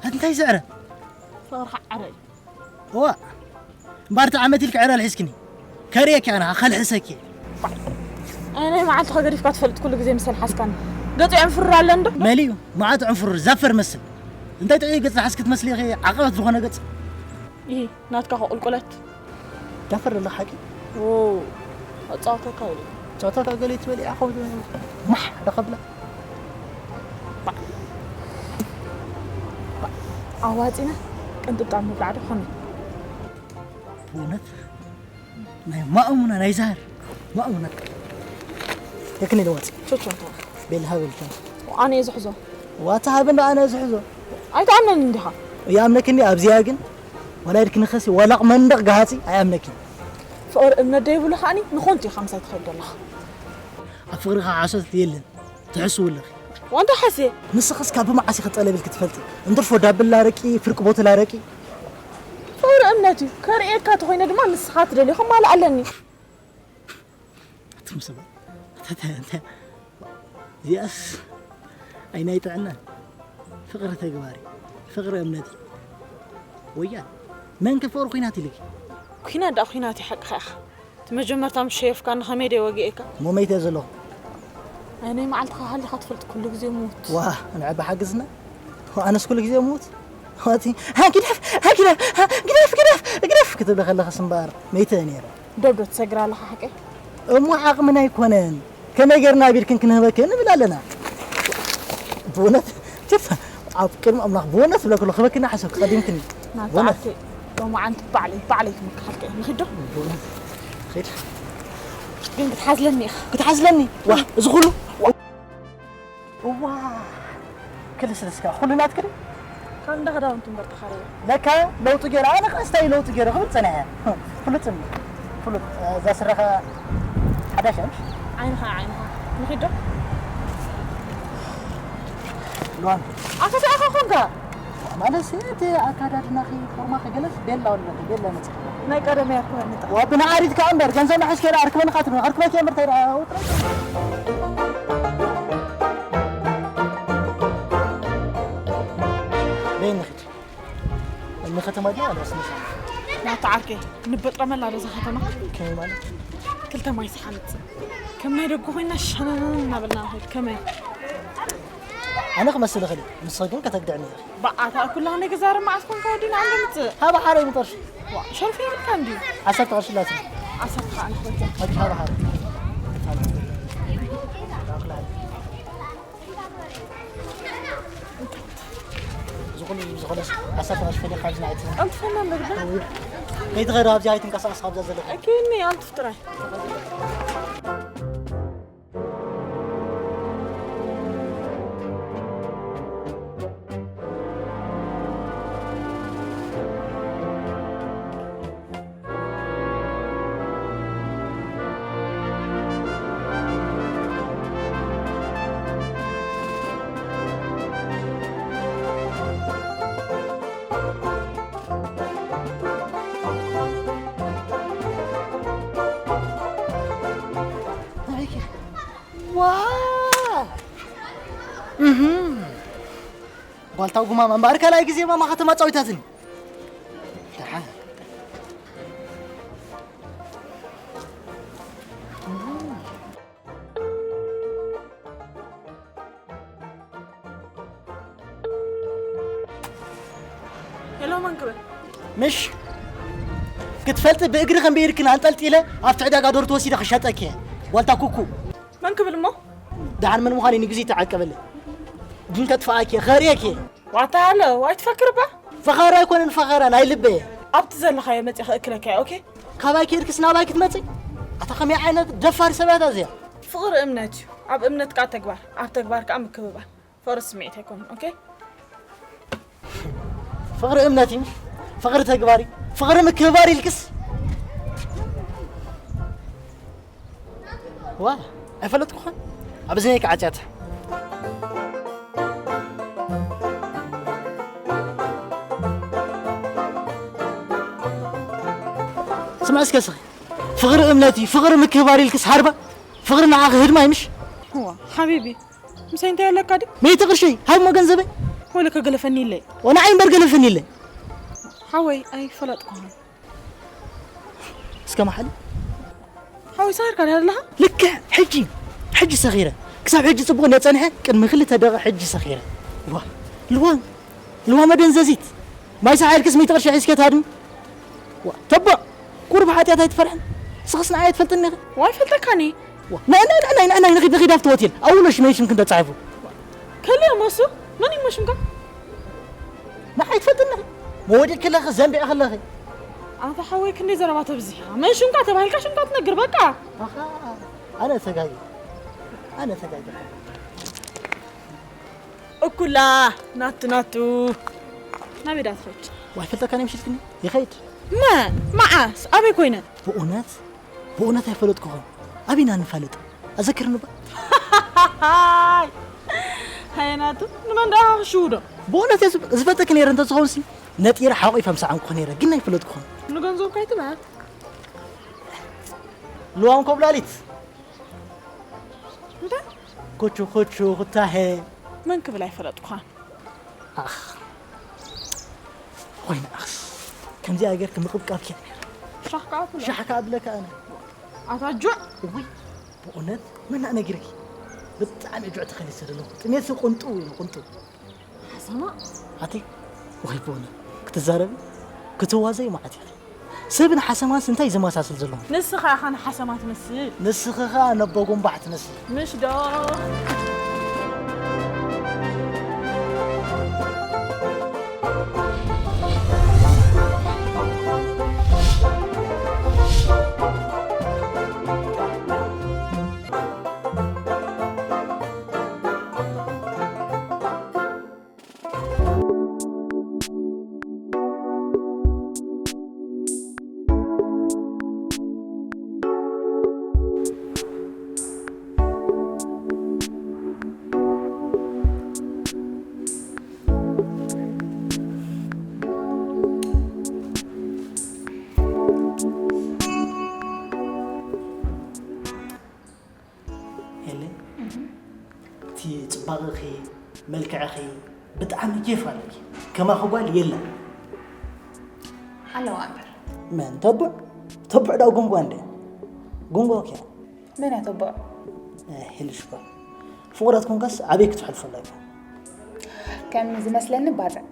ኣቲ እንታይ ዝዕረ ፍቕርካ ዓረ እዩ እዋ እምበኣር ተዓመት ኢልክ ዕረ ኣልሒዝክኒ ከርእየኪ ኣነ ከልሕሰኪ ኣነ መዓልትኻ ገዲፍካ ትፈልጥ ኩሉ ግዜ ምስ ኣልሓስካኒ ገፂ ዕንፍርር ኣለ እንዶ መሊኡ መዓት ዕንፍርር ዛፈር መስል እንታይ ጥዑይ ገፅ ዝሓዝኪ ትመስሊ ኢኺ ዓቐበት ዝኾነ ገፅ ይሂ ናትካ ከ ቁልቁለት ዳፈር ኣለኻ ሓቂ ጸወተካ ኢሉ ጸወተካ ገለ ትበል ኢኻ ከምኡ ማሕ ደኸብላ ኣዋፂና ቅንጥብጣብ ምብላዕ ዶ ኾነ ብእውነት ናይ ማእሙና ናይ ዛር ማእሙና ተክኒ ልወፅ ቾቾንታ ቤል ሃብል ከም ኣነ እየ ዝሕዞ ዋታ ሃብን ኣነ ዝሕዞ ኣይትኣምነን እንዲኻ ይኣምነክኒ ኣብዚኣ ግን ወላ ኢድክኒ ኸሲ ወላቕ መንደቕ ገሃፂ ኣይኣምነኪን ፍቕሪ እምነት ደይብሉ ከኣኒ ንኾንቱ ኢኻ ምሳይ ትኸይድ ዘለኻ ኣብ ፍቕርኻ ሓሶት የለን ትሕስው ኣለኺ ዋንታ ሓስየ ንስኽስ ካብ መዓስ ኢኺ ጠለብ ኢልኪ ትፈልጢ እንትርፎ ዳብል ላረቂ ፍርቂ ቦትል ኣረቂ ፍቕሪ እምነት እዩ ከርእየካ ተኾይነ ድማ ንስኻ ትደልዮ ክማልእ ኣለኒ ኣቱም ሰባት እንታይ እንታይ እንታይ እዚኣስ ኣይ ናይ ጥዕና ፍቕሪ ተግባሪ ፍቕሪ እምነት ወያ መን ከ ፍቕሪ ኩናት ኢልኪ ኩናት ዳ ኩናት እዩ ሓቅኻ ኢኻ እቲ መጀመርታ ምስ ሸየፍካኒ ከመይ ደይ ወጊኤካ ሞመይተ ዘለኹ ኣይ ናይ መዓልትኻ ሃሊኻ ትፈልጥ ኩሉ ግዜ ሙት ዋ ንዕባ ሓግዝና ኣነስ ኩሉ ግዜ ሙት ዋቲ ሃ ግደፍ ሃ ግደፍ ሃ ግደፍ ግደፍ ግደፍ ክትብል ከለኸስ እምበኣር መይተ ነይረ ዶብ ዶ ትሰግር ኣለኻ ሓቀይ? እሞ ዓቕምና ኣይኮነን። ከመይ ጌርና ኣቢልክን ክንህበክን ንብል ኣለና። ብእውነት፣ ቸፍ፣ ኣብ ቅድሚ ኣምላኽ ብእውነት ዝብለኩ ኣለኹ፣ ክህበክን ሓሰብኩ፣ ቀዲምክን። ናታ ብእውነት። ዓርከይ፣ ሎማዓንቲ ባዕለይ፣ ባዕለይ ክምክሓልካ እየ። ንኺድ ዶ? ብእውነት። ኺድ። ግን ክትሓዝለኒ ኢኻ። ክትሓዝለኒ? ዋ፣ እዚ ኩሉ? እዋ፣ ክልስልስካ፣ ኩሉ ናትክን? ካብ እንዳ ክዳውንቲ እምበር ተኻርየ። ለካ ለውጢ ገይረ፣ ኣነ ኸኣ ስታይ ለውጢ ገይረ ክብል ጸኒሐ። ፍሉጥ እምኒ፣ ፍሉጥ፣ እዛ ስረኻ ሓዳሽ እያ፣ ምሽ? ዓይንኻ፣ ዓይንኻ። ንኺድ ዶ? ሉዋም። ኣታ እንታይ ኢኻ ኾንካ? ማለት እቲ ኣካዳድናኺ፣ ፎርማኺ ገለስ ቤላ ወለኺ፣ ቤላ መጽእ። ናይ ቀደም እያ እኮ ንጣ። ወብና ዓሪት ከኣ እምበር፣ ገንዘብ ንሕሽ ከይዳ ኣርክበኒ ኻትም፣ ኣርክበኪ እምበር ተይዳ፣ ውጥረት። በይ ንኺድ። እኒ ከተማ ድያ ዋላ ስንሳ? ናታ ዓርከይ፣ ንበጥረመላ ዶ እዛ ከተማ? ከመይ ማለት? ክልተ ማይ ስሓ ንጽእ። ከም ናይ ደጉ ኮይና ሸነነን እናበልና ንኸይድ። ከመይ? ኣነ ክመስል እኽእል እየ፣ ንስኺ ግን ከተግድዕኒ ኢኺ። በኣታ ኩላ ክንደይ ክዛረብ መዓስ ኮንካ ወዲና ዓንዲ ምጽእ? ሃባ ሓረይ ምጠርሽ። ዋ፣ ሸርፊ የብልካን ድዩ? ዓሰርተ ቅርሺ ኣላትኒ። ዓሰርተ ከዓ ንኽበልዕ። ሕጂ ሃባ ሓረይ። እዚ ኩሉ ዝኾነስ ዓሰርተ ቅርሺ ፈሊኻ ኣብዚ ንዓይ ትህብ። ኣንተ ፈናን በግዳ? ከይትኸይድ ኣብዚ ኣይትንቀሳቐስ ካብዛ ዘለኻ። እኪኒ ኣንተ ፍጥራይ። ዋ! እህ። ጓልታው ጉማማ እምበኣር ካልኣይ ግዜ ማማ ከተማ ጻዊታትኒ። ደሓን። ሄሎ፣ መን ክብል? ምሽ ክትፈልጢ ብእግሪ ከም ብኢድክን ኣንጠልጢለ ኣብቲ ዕዳጋ ዶርቶ ወሲደ ክሸጠኪ እየ። ዋልታ ኩኩ። መን ክብል እሞ? ደሓን መን ምዃን ንግዜ ተዓቀበለ። ግን ከጥፍኣኪ እየ፣ ከርእየኪ እየ። ዋታ ኣሎ፣ ዋይ ትፈክር እባ? ፈኸራ ኣይኮነን፣ ፈኸራ ናይ ልበ እየ። ኣብቲ ዘለኻዮ መፂእ ክእክለካ እየ፣ ኦኬ? ካባይ ከይድክስ ናባይ ክትመፂ? ኣታ ከመይ ዓይነት ደፋር ሰብ እያ እዚኣ? ፍቕሪ እምነት እዩ። ኣብ እምነት ከዓ ተግባር፣ ኣብ ተግባር ከዓ ምክብባር። ፍቕሪ ስምዒት ኣይኮነን፣ ኦኬ? ፍቕሪ እምነት እዩ። ፍቕሪ ተግባር እዩ። ፍቕሪ ምክብባር ኢልክስ? ዋ፣ ኣይፈለጥኩኻን። ኣብ እዝነይ ከዓ ዓጽያታ። ስምዒ እስከ ስኺ። ፍቕሪ እምነት እዩ። ፍቕሪ ምክብባር ኢልክስ ሃርባ? ፍቕሪ ንዓኺ ህድማ እዩ ምሽ? እዋ፣ ሓቢቢ፣ ምሳይ እንታይ ኣለካ ድዩ? ሚእቲ ቅርሸይ፣ ሃብሞ ገንዘበይ። ወለ ከገለፈኒ ኢለ። ወንዓይ እምበር ገለፈኒ ኢለ። ሓወይ፣ ኣይፈለጥኩኻን። እስከ መሓሊ። ሓወይ፣ ሰኺርካ ድያ ዘለኻ? ልክዕ፣ ሕጂ፣ ሕጂ ሰኺረ። ክሳብ ሕጂ ጽቡቕ እንድየ ጸኒሐ፣ ቅድሚ ክልተ ደቂቕ ሕጂ ሰኺረ። ዋ፣ ልዋም፣ ልዋም መደንዘዚት። ማይ ሰሓ ኢልክስ ሚእቲ ቅርሺ ሒዝኪ ትሃድሚ? ዋ፣ ተባዕ፣ ቁሩብ ሓጢኣት ኣይትፈርሕን? ንስኽስ ንዓይ ኣይትፈልጥኒ ኢኺ። ዋ፣ ኣይፈልጠካን እየ። ዋ፣ ናይ፣ ናይ፣ ናይ፣ ናይ፣ ናይ፣ ንኺድ፣ ንኺድ ኣብቲ ሆቴል። ኣብኡ ሽመይ ሽምክን ተጻሒፉ። ከልእ እሞ እሱ፣ መን እዩ እሞ ሽምካ? ንዓይ ኣይትፈልጥኒ ኢኺ። መወዲእኪ ኣለኺ፣ ዘንቢዕኺ ኣለኺ። ኣታ ሓወይ፣ ክንደይ ዘረባ ተብዝሕ ኢኻ። መን ሽምካ ተባሂልካ ሽምካ ትነግር፣ በቃ። ኣኻ፣ ኣነ ተጋጊ-፣ ኣነ ተጋጊ-። እኩላ ናቱ ናቱ። ናበይ ዳ ትኸድ? ዋይ ፈልጠካ ናይ ምሽልክኒ ይኸይድ። መ-፣ መዓስ? ኣበይ ኮይነ? ብእውነት? ብእውነት ኣይፈለጥኩኹም። ኣበይና ንፋለጥ? ኣዘክርኒ እባ። ሃይ ናቱ፣ ንመን ደኣ ክሽውዶ? ብእውነት እየ ዝፍ-፣ ዝፈልጠኪ ነይረ እንተዝኸውንሲ፣ ነጢረ ሓቑፈ ምሳዕ እንኮ ነይረ፣ ግን ኣይፈለጥኩኹም። ንገንዘብካ ኣይትበሃል። ልዋም ኮብላሊት። እንታይ? ኩቹ ኩቹ ኩታሄ። መን ክብል ኣይፈለጥኩኻን። ኣኽ። ኮይነ ኣኽስ። ከምዚኣ ጌርኪ ምቕብቃብኪ እያ ነይራ። ሻሕ ከኣ ብሎ። ሻሕ ከኣ ብለካ ኣነ። ኣታ ጁዕ። እውይ፣ ብእውነት መን ነጊርኪ? ብጣዕሚ ጁዕ ተኸሊሰ ዘለኹ። ጥሜትሲ ቁንጡ ኢሉ ቁንጡ። ሓሰማ። ኣቲ፣ ወይ ብእውነት ክትዛረቢ ክትዋዘይ መዓት ኢኺ። ሰብን ሓሰማስ እንታይ ዘመሳስል ዘሎ? ንስኻ ኢኻ ንሓሰማ ትመስል። ንስኺ ኸኣ ነቦ ጉንባሕ ትመስል። ምሽ ዶ? የለ እቲ ፅባቕኺ መልክዕኺ ብጣዕሚ ኬፍ ኣለኪ። ከማኺ ጓል የለን። ኣለዋ እምበር። መን ተቡዕ? ተቡዕ ዳው ጉንጓ እንደ ጉንጓ ኪያ። መን እያ ተቡዕ? ሄልሽ ጓል ፍቑረት ኮንካስ ኣበይ ክትሕልፈላ ኢኻ? ከም ዝመስለኒ ባፅዕ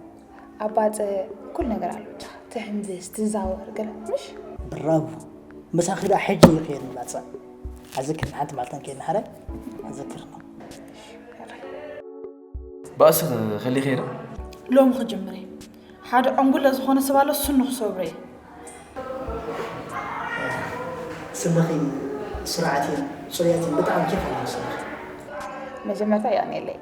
ኣብ ባፅዕ ኩሉ ነገር ኣሎ። ትሕምብስ ትዛወር ገለ ምሽ? ብራቮ ምሳኺ ዳ ሕጂ ይኸየድ ንባፅዕ። ኣዘክርኒ ሓንቲ መዓልቲ ከይድና ሓራይ ኣዘክርኒ። ባእሲ ከሊኸ ኢለ ሎሚ ክጅምር እየ ሓደ ዕንጉለ ዝኾነ ሰብ ኣሎ ስኑ ክሰብሮ እየ ስምኺ ስርዓት እየን ፅሩያት እየን ብጣዕሚ ኬፍ ኣለዎ ስምኺ መጀመርታ የቐንየለይ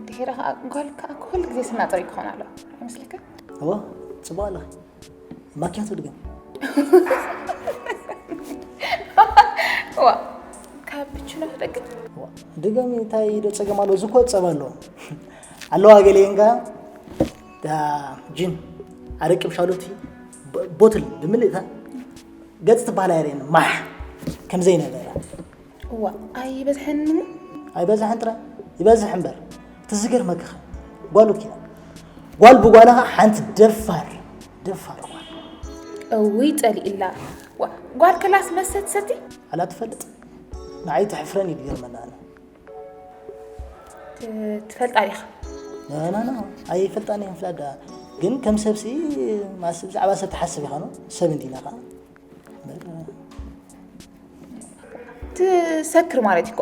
ድሒረ ከዓ ጓል ከዓ ኩሉ ግዜ ስና ፅሩይ ክኾን ኣለዎ ኣይመስልክን? እዋ ፅቡቅ ኣለኺ ማኪያቶ ድገም ዋ ካፕችኖ ክደግም ድገሚ እንታይ ዶ ፀገም ኣለዎ እዚ እኮ ፀባ ኣለዎ ኣለዋ ገሊአን ከኣ ዳ ጂን ኣረቂ ብሻሎቲ ቦትል ብምልእታ ገፅ ትበሃል ኣይርእየን ማሕ ከምዘይነበረ እዋ ኣይበዝሐን እሞ ኣይበዝሐን ጥራይ ይበዝሕ እምበር እቲ ዝገርመክኸ ጓል እኮ እያ ጓል ብጓላ ኸዓ ሓንቲ ደፋር ደፋር ጓል እውይ ፀሊእላ ዋ ጓል ክላስ መስተ ትሰቲ ኣላ ትፈልጥ ንዓይ ትሕፍረን እዩ ዝገርመና ኣነ ትፈልጣ ዲኻ ናና ኣይፈልጣን እየ ፍላዳ ግን ከም ሰብሲ ማስ ብዛዕባ ሰብ ትሓስብ ኢኻ ነው ሰብ እንዲና ኸዓ ትሰክር ማለት እኮ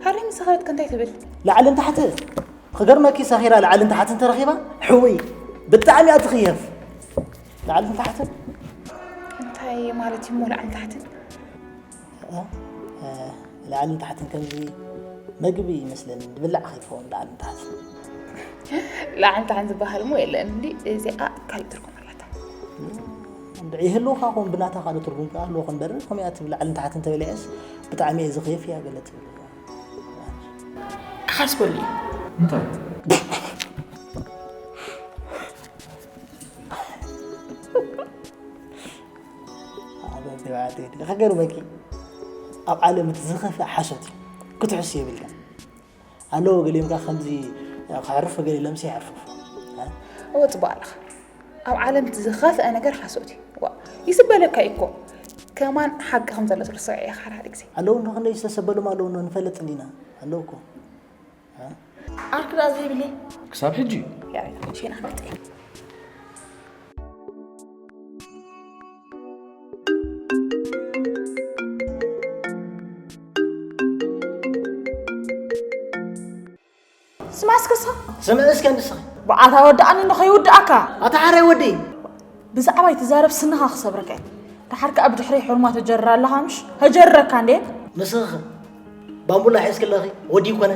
ሃሪ ምስ ሰኸረትከ እንታይ ትብል ላዕልን ታሕትን ክገርመኪ ሰኺራ ላዕልን ታሕትን ተረኺባ ሕውይ ብጣዕሚ እያ ትኽየፍ ላዕልን ታሕትን እንታይ ማለት እዩ ላዕልን ታሕትን ላዕልን ታሕትን ከምዚ መግቢ ይመስለኒ ዝብላዕ ከይትኸውን ላዕልን ታሕትን ላዕልን ታሕትን ዝበሃል እሞ የለን እንዲ እዚኣ ካልእ ትርጉም ኣለታ እንድዒ ይህልውኻ ኹን ብናታ ካልእ ትርጉም ከኣ ኣለዎ ክንበርር ከምኡ እያ ትብል ላዕልን ታሕትን ተበሊዐስ ብጣዕሚ እየ ዝኽየፍ እያ ገለ ትብል ክሓስበሉ እዩ እንታይ ከገርመኪ ኣብ ዓለም እቲ ዝኸፍእ ሓሶት እዩ ክትሕሱ የብልካ ኣለዎ ገሊኦም ከ ከምዚ ከሕርፎ ገሊሎምሲ ይሕርፍፉ እወ ፅቡቅ ኣለኻ ኣብ ዓለም እቲ ዝኸፍአ ነገር ሓሶት እዩ ዋ ይስበለካ እዩ እኮ ከማን ሓቂ ከም ዘሎ ትርስዖ ኢኻ ሓደ ሓደ ግዜ ኣለዉ እንዶ ክንደይ ዝተሰበሎም ኣለዉ እንዶ ንፈልጥ እንዲና ኣለዉ እኮ ዓርኪ ደኣ ዘይብለይ ክሳብ ሕጂ ያሬዳ ሸይና ክንመጽእ ስማ እስከ ስኻ ስምዒ እስከ ንስኺ ብዓታ ወድኣኒ እንዶ ከይውድኣካ ኣታ ሓራይ ወዲ ብዛዕባይ ትዛረብ ስንኻ ክሰብረካ እየ። ደሓር ከኣ ብድሕረይ ሕርማ ተጀርር ኣለኻ ምሽ? ከጀርረካ እንድየ። ንስኺኸ ባምቡላ ሒዝኪ ኣለኺ ወዲ ይኮነ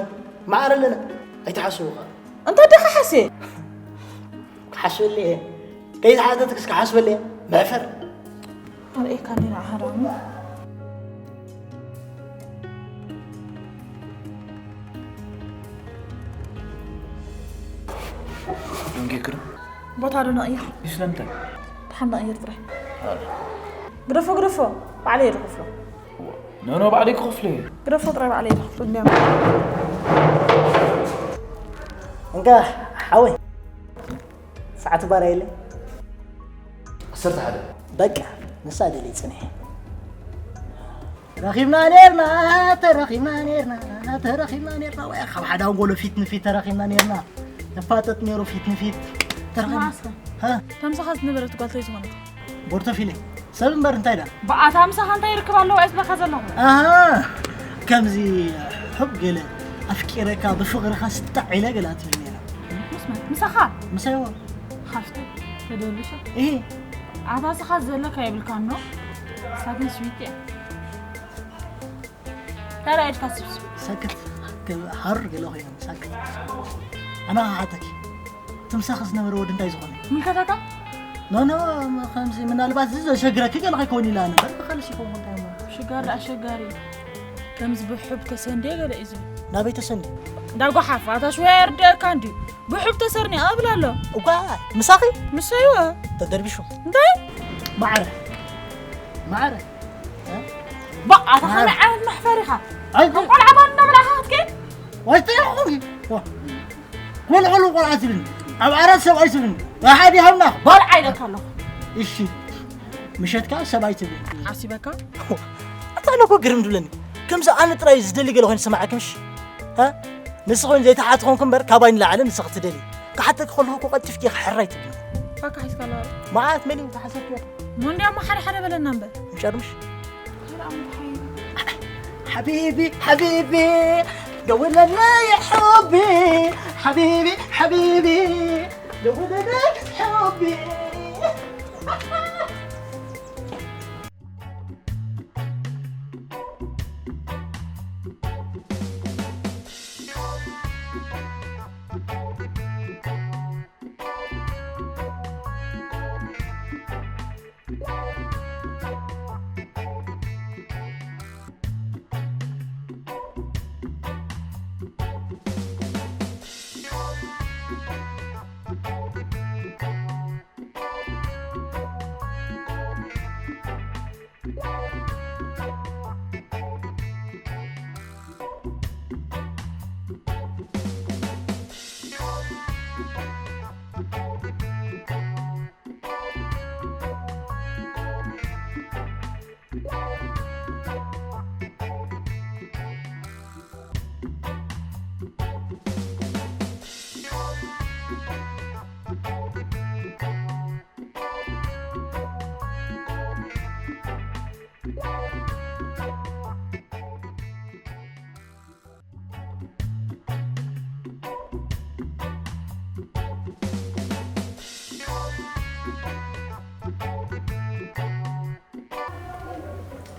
መዓር ኣለና ኣይትሓስቡ ከኣ። እንታይ ደኣ ክሓስብ እየ? ክሓስበለይ እየ። ከይዝሓተትክስ ክሓስበለይ እየ። መሕፈር። ኣርእየካ እንድየ ንዓ ሃራሙ። ደንጊክዶ? ቦታ ዶ ነቕይር? ስለምንታይ? ደሓን ነቕይር ጥራይ። ግደፎ ግደፎ፣ ባዕለይ እየ ዝኸፍሎ። ኖ ኖ፣ ባዕለይ ክኸፍሎ እየ። ግደፎ ጥራይ፣ ባዕለይ እየ ዝኸፍሎ። እንድያም። እንካ ሓወይ፣ ሰዓት ባር የለ? ዓሰርተ ሓደ። በቃ፣ ንሳ ደልየ ጽንሐ። ረኺብና ኔርና ተረኺብና ኔርና ተረኺብና ኔርና ወይ ካብ ሓደ ኣንጎሎ ፊት ንፊት ተረኺብና ኔርና ተፋጠጥ ኔሩ ፊት ንፊት ተረኺብና ተምሳኻ ዝነበረት ጓል ተይ ዝኾነት ወርተፊለ ሰብ እምበር እንታይ ዳ? ብኣታ ምሳኻ እንታይ ይርክብ ኣለዎ እየ ዝብለካ ዘለኹ። ኣሃ፣ ከምዚ ሕብ ገለ ኣፍቂረካ ብፍቕርኻ ስጣዕ ኢለ ገለ ኣትብል ነይራ። ምስ መን? ምሳኻ? ምሳይዎ። ሃፍተ ተደልሾ። እሂ። ኣታ ስኻ ዘለካ የብልካ ኖ። ንሳ ግን ስዊት እያ። ታዲያ ኢድካ ስብስብ። ሳክት። ሃሩር ገለ ኮይኖም ሳክት። ኣና ሓተኪ። ትምሳኽ ዝነበረ ወዲ እንታይ ዝኾነ? ምልከታካ? ኖ ኖ፣ ከምዚ ምናልባት እዚ ዘሸግረኪ ገለ ከይኮን ኢላ ነበር። ብኻልስ ይኸውን እንታይ እሞ? ሽጋር ኣሸጋሪ እዩ። ከምዚ ብሕብ ተሰንድየ ገለ እዩ ዝብል። ናበይ ተሰንዲ? እንዳ ጓሓፍ፣ ኣታ ሽወያ ይርድአካ እንድዩ። ብሕብ ተሰርኒ እብል ኣሎ። እኳ ምሳኺ? ምሰይወ። ተደርቢሹ። እንታይ? ማዕረ። ማዕረ። እ? ባ፣ ኣታ ማዕረ። ከመይ ዓይነት መሕፈር ኢኻ? ኣይ፣ ከም ቆልዓ ባን እንዳበላኻ ክትከይድ? ዋይ፣ ጥራሕ ኹን። ዋ። ቆልዓ ሉ ቆልዓ ትብልኒ። ኣብ ዓራት ሰብኣይ ትብልኒ። ዋሓድ ይሃብና። ቆልዓ ኢለካ ኣለኹ። እሺ። ምሸት ከኣ ሰብኣይ ትብልኒ። ሓሲበካ? ኣታ ኣነ እኮ ግርም ድብለኒ። ከምዚ ኣነ ጥራይ ዝደሊ ገለ ኮይኑ ዝሰማዓኪ ምሽ? እ? ንስኺ እውን ዘይተሓትኾንኩ እምበር ካባይ ንላዕሊ ንስኺ ትደሊ። ክሓተኪ ከለኹ እኮ ቀልጢፍኪ ኢኺ ሕራይ ትብልኒ። ካካ ሒዝካ ኣለዋ። መዓት መን እዩ ዝሓሰብክዮ? እሞ እንዲያሞ ሓደ ሓደ በለና እምበር። ምጨርምሽ? حبيبي حبيبي دولنا يا حبي حبيبي حبيبي دولنا يا حبي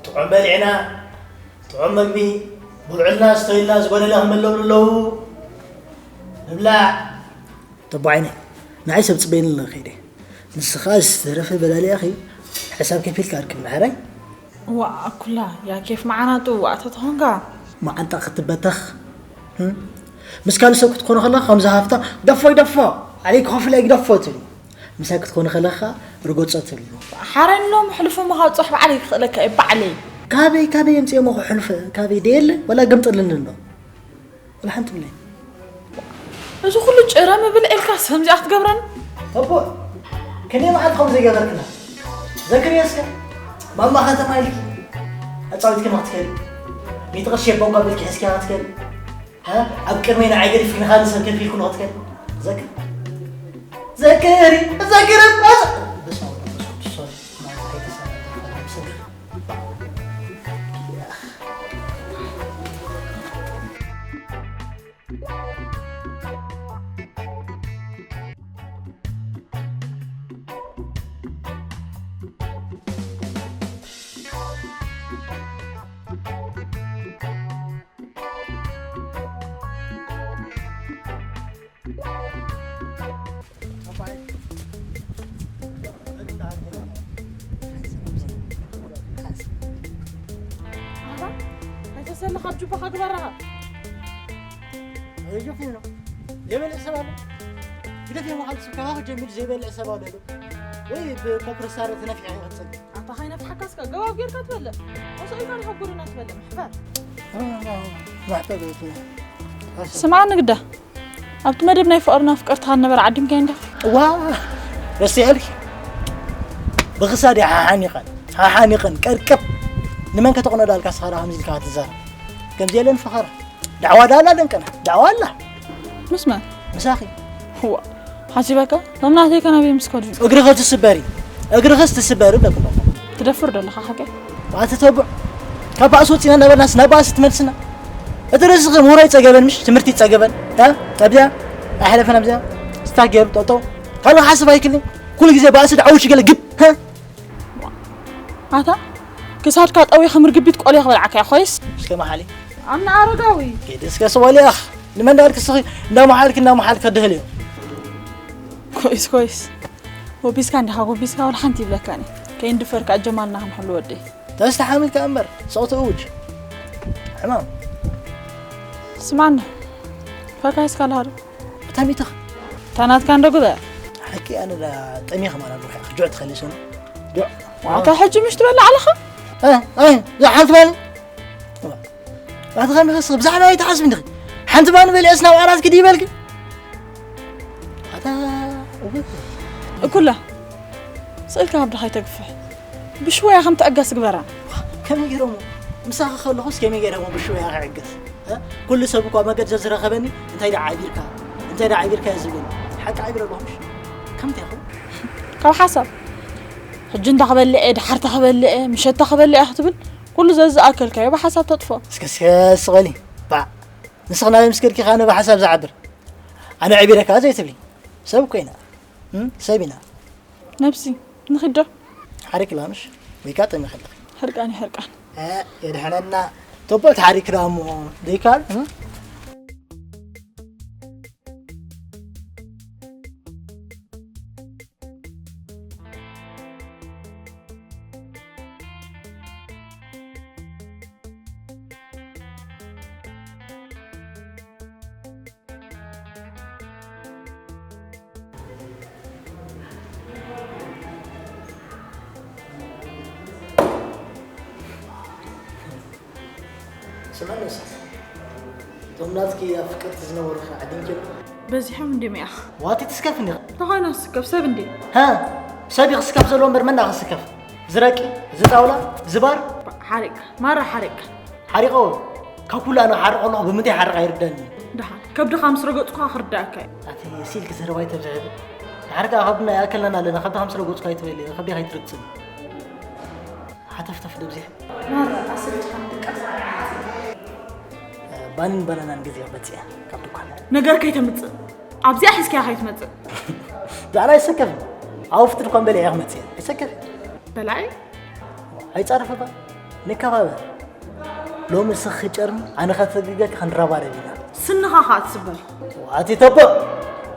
ጥዑም በሊዕና፣ ጥዑም መግቢ ብልዑልና፣ ስተዩልና፣ ዝጎደለ ክመለሉ ኣለዉ። ንብላዕ። ተባዒነ፣ ንዓይ ሰብ ጽበይኒ ኣለኺ ከይደ። ንስኻ ዝተረፈ በላሊ ኣኺ፣ ሕሳብ ከፊልካ ኣርክብና፣ ሕራይ? ዋእ፣ ኣኩላ፣ ያ ኬፍ መዓናጡ፣ ዋእ፣ ተተኾንካ። መዓንጣ ክትበተኽ፣ እም? ምስ ካልእ ሰብ ክትኮነ ከለኻ ከምዚ ሃፍታ፣ "ደፎ ይደፎ፣ ዓለይ ክኸፍል ኣይግደፎ" ትብል። ምሳይ ክትኮነ ከለኻ፣ "ርገጾ" ትብል። ሓረን ሎም ሕልፎ ምኻብ ጽባሕ ባዕለይ ክኽእለካ እየ፣ ባዕለይ። ካበይ፣ ካበይ የምጽኦ እሞ ሕልፎ፣ ካበይ ደየለ፣ ወላ ገምጥልኒ እንዶ። ወላ ሓንቲ ብለይ። እዚ ኩሉ ጭረ ምብል ኢልካ ሰምዚኣ ክትገብረን? እቦ፣ ክንደይ መዓልቲ ከም ዘይገበርክና። ዘክርዮ እስከ፣ ማማ ከተማ ኢልኪ ኣጻዊትኪ ክትከዲ። ሚእቲ ቅርሺ የቦንኳ ብልኪ ሒዝኪ ክትከዲ። ሃ? ኣብ ቅድመይ ንዓይ ገዲፍኪ ንኻልእ ሰብ ከፊልኩ ክትከዲ። ዘክር። ዘክሪ፣ ዘክሪ፣ በስመ ኣብ ወወልድ ወመንፈስ ቅዱስ፣ ሶሪ። ማለት ኣይተሰማዕኩ። ኣይተሰልኻ፣ ኣብ ጁባኻ ግበራኻ። ኣይገፊ ነው። ዘይበልዕ ሰብ ኣሎ። ግደፍ፣ የማኻል ሰብ ካባኻ ጀሚሩ ዘይበልዕ ሰብ ኣሎ። ወይ ብኮፕረሳር ተነፊሐ ይቐጽል። ኣታ ኸይነፍሓካ እስከ ገባብ ጌርካ ትበልዕ። መሰኢልካ ንሓብ ጎደና ትበልዕ፣ መሕፈር። እ፣ እ፣ ማሕፈር ቤት ነው። ስምዓ ንግዳ፣ ኣብቲ መደብ ናይ ፍቕርን ኣፍቀርትኻን ነበረ ዓዲምካዮ እንዲኻ? እዋ፣ ረሲዐልኪ። ብኽሳድ እያ ሓሓኒቐን፣ ሓሓኒቐን፣ ቀርቅብ። ንመን ከተቑነዳ ኣልካ ስኻ ደኣ ከምዚ ኢልካ ትዛረብ? ከምዚ የለን ፈኸራ። ዳዕዋ ዳላ ደንቀና፣ ዳዕዋ ኣላ። ምስ መን? ምሳኺ። እዋ፣ ሓሲበካ? ቶም ናተይ ከ ናበይ ምስ ከዱ? እግሪ ከትስበሪ። እግርኽስ ትስበር እብለኩም ኣለኹ። ትደፍር ዶ ኣለኻ ሓቀይ? ኣቲ ተቡዕ፣ ካብ ባእሲ ወፂና እናበልናስ ናብ ባእሲ ትመልስና? እቲ ርእስኺ ምሁሮ ይፀገበን ምሽ ትምህርቲ ይፀገበን? እ? ኣብዚኣ ኣይሓለፈን ኣብዚኣ ስታክ ገይሩ ጠጠው ካልእ ሓስብ ኣይክልን። ኩሉ ግዜ ባእሲ ደዓውሽ ገለ ግብ። እ? ኣታ ክሳድካ ጠዊኻ ምርግቢት ቆልያ ክበልዓካ እያ ኮይስ። እስከ መሓሊ ኣምና ኣረጋዊ። ኪድ እስከ ስወልያኽ ንመን ዳልክ ስኺ እንዳመሓልክ እንዳመሓልክ ከድህል እዩ። ኮይስ ኮይስ ወቢስካ እንዲኻ ጎቢስካ ወላ ሓንቲ ይብለካኒ። ከይንድፈርካ ኣጀማልና ክንሕሉ ወደይ። ተስተሓሚልካ እምበር ሰቕቲ እውጅ ሕማም። ስማና ፈካይስካ ኣለኻ ዶ? ብታሚትኻ ታናትካ እንዶ ግበር። ሓቂ ኣነ ዳ ጠሚኻ ማለት ኣለኹ። ጆዕ ትኸሊ ሰኑ ጆዕ። ዋታ ሕጂ ምሽ ትበላ ኣለኻ? እ፣ እ፣ ዝሓልት ባኒ። ኣቲ ኸምዚ ኸስኽ ብዛዕባ ኣይትሓስብ እንዲኺ። ሓንቲ ባኒ በሊዐስ ናብ ዓራት ክዲ ይበልኪ። ኣታ እውይ። እኩላ ስእልካ ኣብ ድኻ ይተግፍሕ። ብሽወያ ከም ትዕገስ ግበራ። ከመይ ገይሮሞ? ምሳኺ ከለኹስ ከመይ ገይሮሞ ብሽወያ ክዕገስ? እ? ኩሉ ሰብ እኮ መገድ ዘዝረኸበኒ እንታይ ደኣ ዓቢርካ? እንታይ ደኣ ዓቢርካ እዩ ዝብለኒ። ሓቂ ዓቢረ ኣለኹ ምሽ? ከምቲ ኢኹ። ካብ ሓሳብ ሕጂ እንታ ክበልዕ እየ፣ ድሓር እንታ ክበልዕ እየ፣ ምሸት እንታ ክበልዕ እየ ክትብል ኩሉ ዘዝኣከልካዮ ብሓሳብ ተጥፎ። እስከ እስከ ስቐሊ። ባዕ። ንስኽ ናበይ ምስ ከድኪ ከኣ ኣነ ብሓሳብ ዝዓብር። ኣነ ዕቢረካ ዘይትብሊ። ሰብ እኮ ኢና። እም? ሰብ ኢና። ነብሲ፣ ንኺድ ዶ? ሓሪክ ላምሽ፣ ወይ ከኣ ጠሚኺ ኣለኺ። ሕርቃን እዩ፣ ሕርቃን። እ፣ የድሕነና። ቶቦ ተሓሪክ ደኣ እሞ፣ ዘይከኣል፣ እ? ስምዕኒ እስኪ፣ እቶም ናትኪ ኣፍቀርቲ ዝነበሩኻ ዓዲንኪ ዶ? በዚሖም እንድዮም ያኽ። ዋቲ ትስከፍ እንዲኻ? እንታይ ኮይና ትስከፍ? ሰብ እንድየ። ሃ? ሰብ እዩ ክስከፍ ዘለዎ እምበር መን ክስከፍ? እዚ ረቂ፣ እዚ ጣውላ፣ እዚ ባር? ሓሪቕካ፣ ማራ ሓሪቕካ። ሓሪቐዎ። ካብ ኩሉ ኣነ ክሓርቕ ከለኹ ብምንታይ ይሓርቕ ኣይርዳእን እዩ። ደሓን፣ ከብድኻ ምስ ረገጽኩኻ ክርዳእካ እዩ። ኣቲ ሲልኪ ዘረባ ኣይተብዝሒ። ድሓር ከኣ ከብድና ይኣከለና ኣለና፣ ከብድኻ ምስ ረገጽኩ ኣይትበሊ፣ ከብድኻ ኣይትረግጽኒ። ሓተፍተፍ ደብዚሑ። ማራ ኣሰልችኻን ድቃስ። ባንን ባናናን ገዚኣ መጽያ ካብ ድኳን። ነገር ከይተምጽእ። ኣብዚኣ ሒዝካያ ከይትመጽእ። ዛዕላ ኣይሰከፍን። ኣብ ውሽጢ ድኳን በሊዐ እየ ክመጽእ እየ። ኣይሰከፍን። በላዒ? ኣይጻረፈ እባ። ንከባበር። ሎሚ ንስኺ ክትጨርሚ፣ ኣነ ከተግገኪ ክንረባረብ ኢና። ስንኻ ኸኣ ትስበር። ኣቲ ተቦዕ።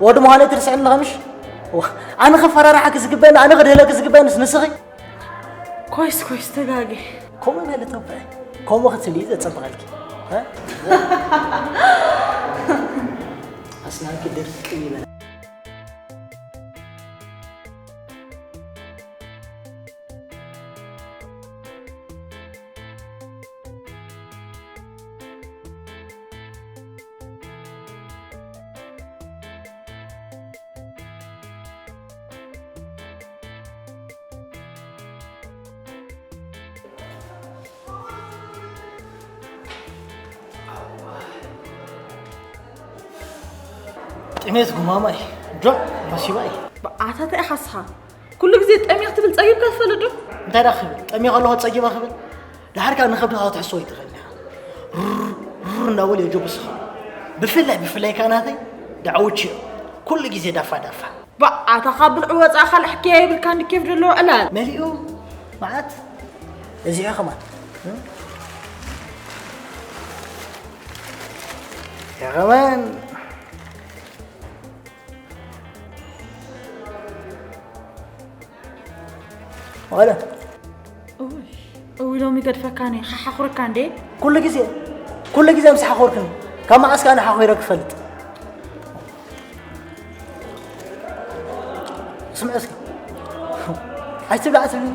ወዲ ምዃነይ ትርስዕኒ ኣለኻ ምሽ? ዋ፣ ኣነ ከፈራርሓኪ ዝግበኒ፣ ኣነ ክድህለኪ ዝግበንስ ንስኺ? ኮይስ ኮይስ ተጋጊ። ከምኡ በሊ ተቦዐ። ከምኡ ክትብሊ እዩ ዘጸብቐልኪ። እ? ኣስናንኪ ድርቅ ይበላ። ጥሜት ጉማማይ ጆዕ መሲባይ። ኣታ እንታይ ኢኻ ንስኻ? ኩሉ ግዜ ጠሚኽ ትብል ጸጊብካ ትፈልጥ ዶ? እንታይ ደኣ ክብል? ጠሚኽ ኣለኹ ጸጊበ ክብል? ደሓር ከኣ ንኸብድኻ ክትሕስዎ ኣይትኽእልን ኢኻ። ሩር፣ ሩር እንዳበሉ የጀጉስኻ። ብፍላይ፣ ብፍላይ ከኣ ናተይ ደዓውቺ እዮም። ኩሉ ግዜ ዳፋ፣ ዳፋ። ባእ፣ ኣታ ካብ ብልዒ ወጻኢ ካልእ ሕክያ የብልካን ድዩ ኬፍ ዘለዎ ዕላል? መሊኡ መዓት እዚኣ ከማን። እም? እዚኣ ከማን። ዋለ። እውይ፣ እውይ፣ ሎሚ ገድፈካኒ፣ ሓሓኹርካ እንዴ? ኩሉ ግዜ፣ ኩሉ ግዜ ምስ ሓኾርክኒ፣ ካብ መዓስ ከኣ ንሓኾረ ክፈልጥ? ስምዕ እስኪ። ኣይትብላዕ፣ ኣይትብላዕ።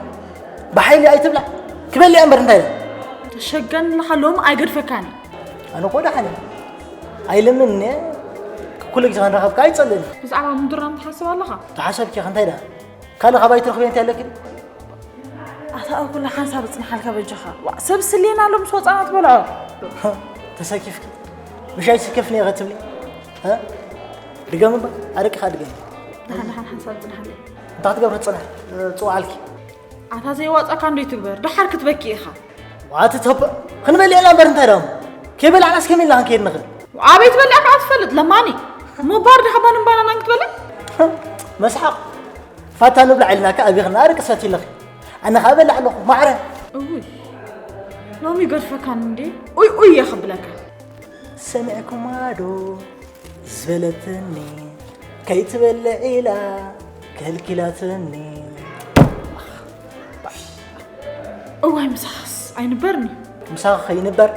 ብሓይሊ ኣይትብላዕ። ክበልዕ እምበር እንታይ ኢለ? ተሸገን ኣለኻ፣ ሎሚ ኣይገድፈካን። ኣነ እኮ ደሓን እየ። ኣይልምን እየ። ኩሉ ግዜ ክንራኸብ ከኣ ኣይጸልእን። ብዛዕባ ምድራም ትሓስብ ኣለኻ? ተሓሰብኪ ኢኻ፣ እንታይ ደኣ? ካልእ ካባይ ትረኽብዮ እንታይ ኣለኪ? ኣታ ኣብ ኩሉ ሓንሳብ እጽንሓልካ በጃኻ። ዋ፣ ሰብ ስሌና ኣሎ ምስ ወጻና ትበልዖ። ተሰኪፍኪ። ምሽ ኣይስከፍን እየ ክትብሊ? እ? ድገም እባ፣ ኣረቂ ኸኣ ድገም። ደሓን፣ ደሓን፣ ሓንሳብ እጽንሓለይ። እንታይ ክትገብሪ ትጽንሒ? ጽዋዓልኪ። ኣታ ዘይዋጻካ እንዶ ይትግበር፣ ደሓር ክትበኪ ኢኻ። ዋቲ ተብ ክንበልዕ ኢና እምበር እንታይ ደሞ? ከይበላዕናስ ከመይ ኢልና ክንከይድ ንኽእል? ኣበይ ትበልዕ ከዓ ትፈልጥ ለማኒ። ምባር ድሓ ባንን ባናናን ክትበልዕ? መስሓቕ። ፋታ ንብላዕ ኢልናካ ኣቢኽና ኣረቂ ሰትዩ ኣለኺ። ኣነ ከዓ በላዕ ኣለኹ፣ ማዕረ። እውይ፣ ሎሚ ይገድፈካን እንዴ? ኡይ ኡይ እየ ክብለካ። ሰሚዕኩማ ዶ ዝበለትኒ፣ ከይትበልዕ ኢላ ከልኪላትኒ። እዋይ፣ ምሳኻስ ኣይንበርኒ። ምሳኻ ከይንበር፣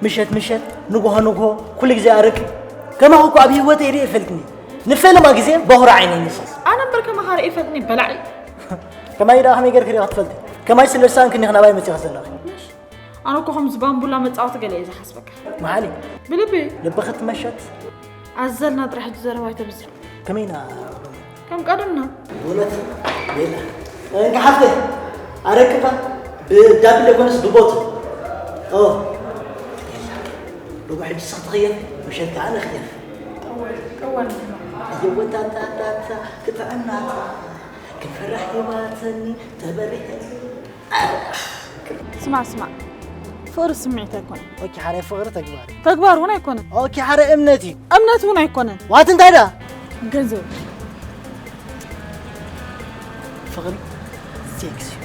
ምሸት ምሸት፣ ንግሆ ንግሆ፣ ኩሉ ግዜ ኣረቂ። ከማኹ እኮ ኣብ ህይወተይ ርእየ ይፈልጥኒ። ንፈለማ ግዜ በኹሪ ዓይነይ ንስስ። ኣነ እምበር ከማኻ ርእየ ይፈልጥኒ በላዒ። ከማይ ደኣ ከመይ ገርኪ ርኢኻ ትፈልጢ? ከማይ ስለ ዝሰኣንኪ እንዲኺ ናባይ መጺኺ ዘለኺ። ኣነ እኮ ከምዚ ባምቡላ መጻወቲ ገለ እየ ዝሓስበካ። መሓሊ? ብልቢ። ልብኺ ትመሸት። ኣዘልና ጥራሕ ሕጂ ዘረባ ኣይተብዝሕ። ከመይ ኢና? ከም ቀደምና። እውነት? ቤላ። እንካ ሓፍተይ፣ ኣረቅባ ብዳብል ዘይኮነስ ብቦት። ኦ። ሎሚ ሕጂ ስኽ ትኽየፍ፣ ምሸት ከዓ ንኽየፍ። ጠወል፣ ጠወል። እየወታታታታ፣ ክጥዕናታ፣ ክንፈራሕ ሂባትኒ፣ ተበሪሐኒ። ስማዕ፣ ስማዕ። ፍቕሪ ስምዒት ኣይኮነን። ኦኬ፣ ሓደ ፍቕሪ ተግባር። ተግባር እውን ኣይኮነን። ኦኬ፣ ሓደ እምነት እዩ። እምነት እውን ኣይኮነን። ዋት እንታይ ደኣ? ገንዘብ። ፍቕሪ ሴክስ እዩ።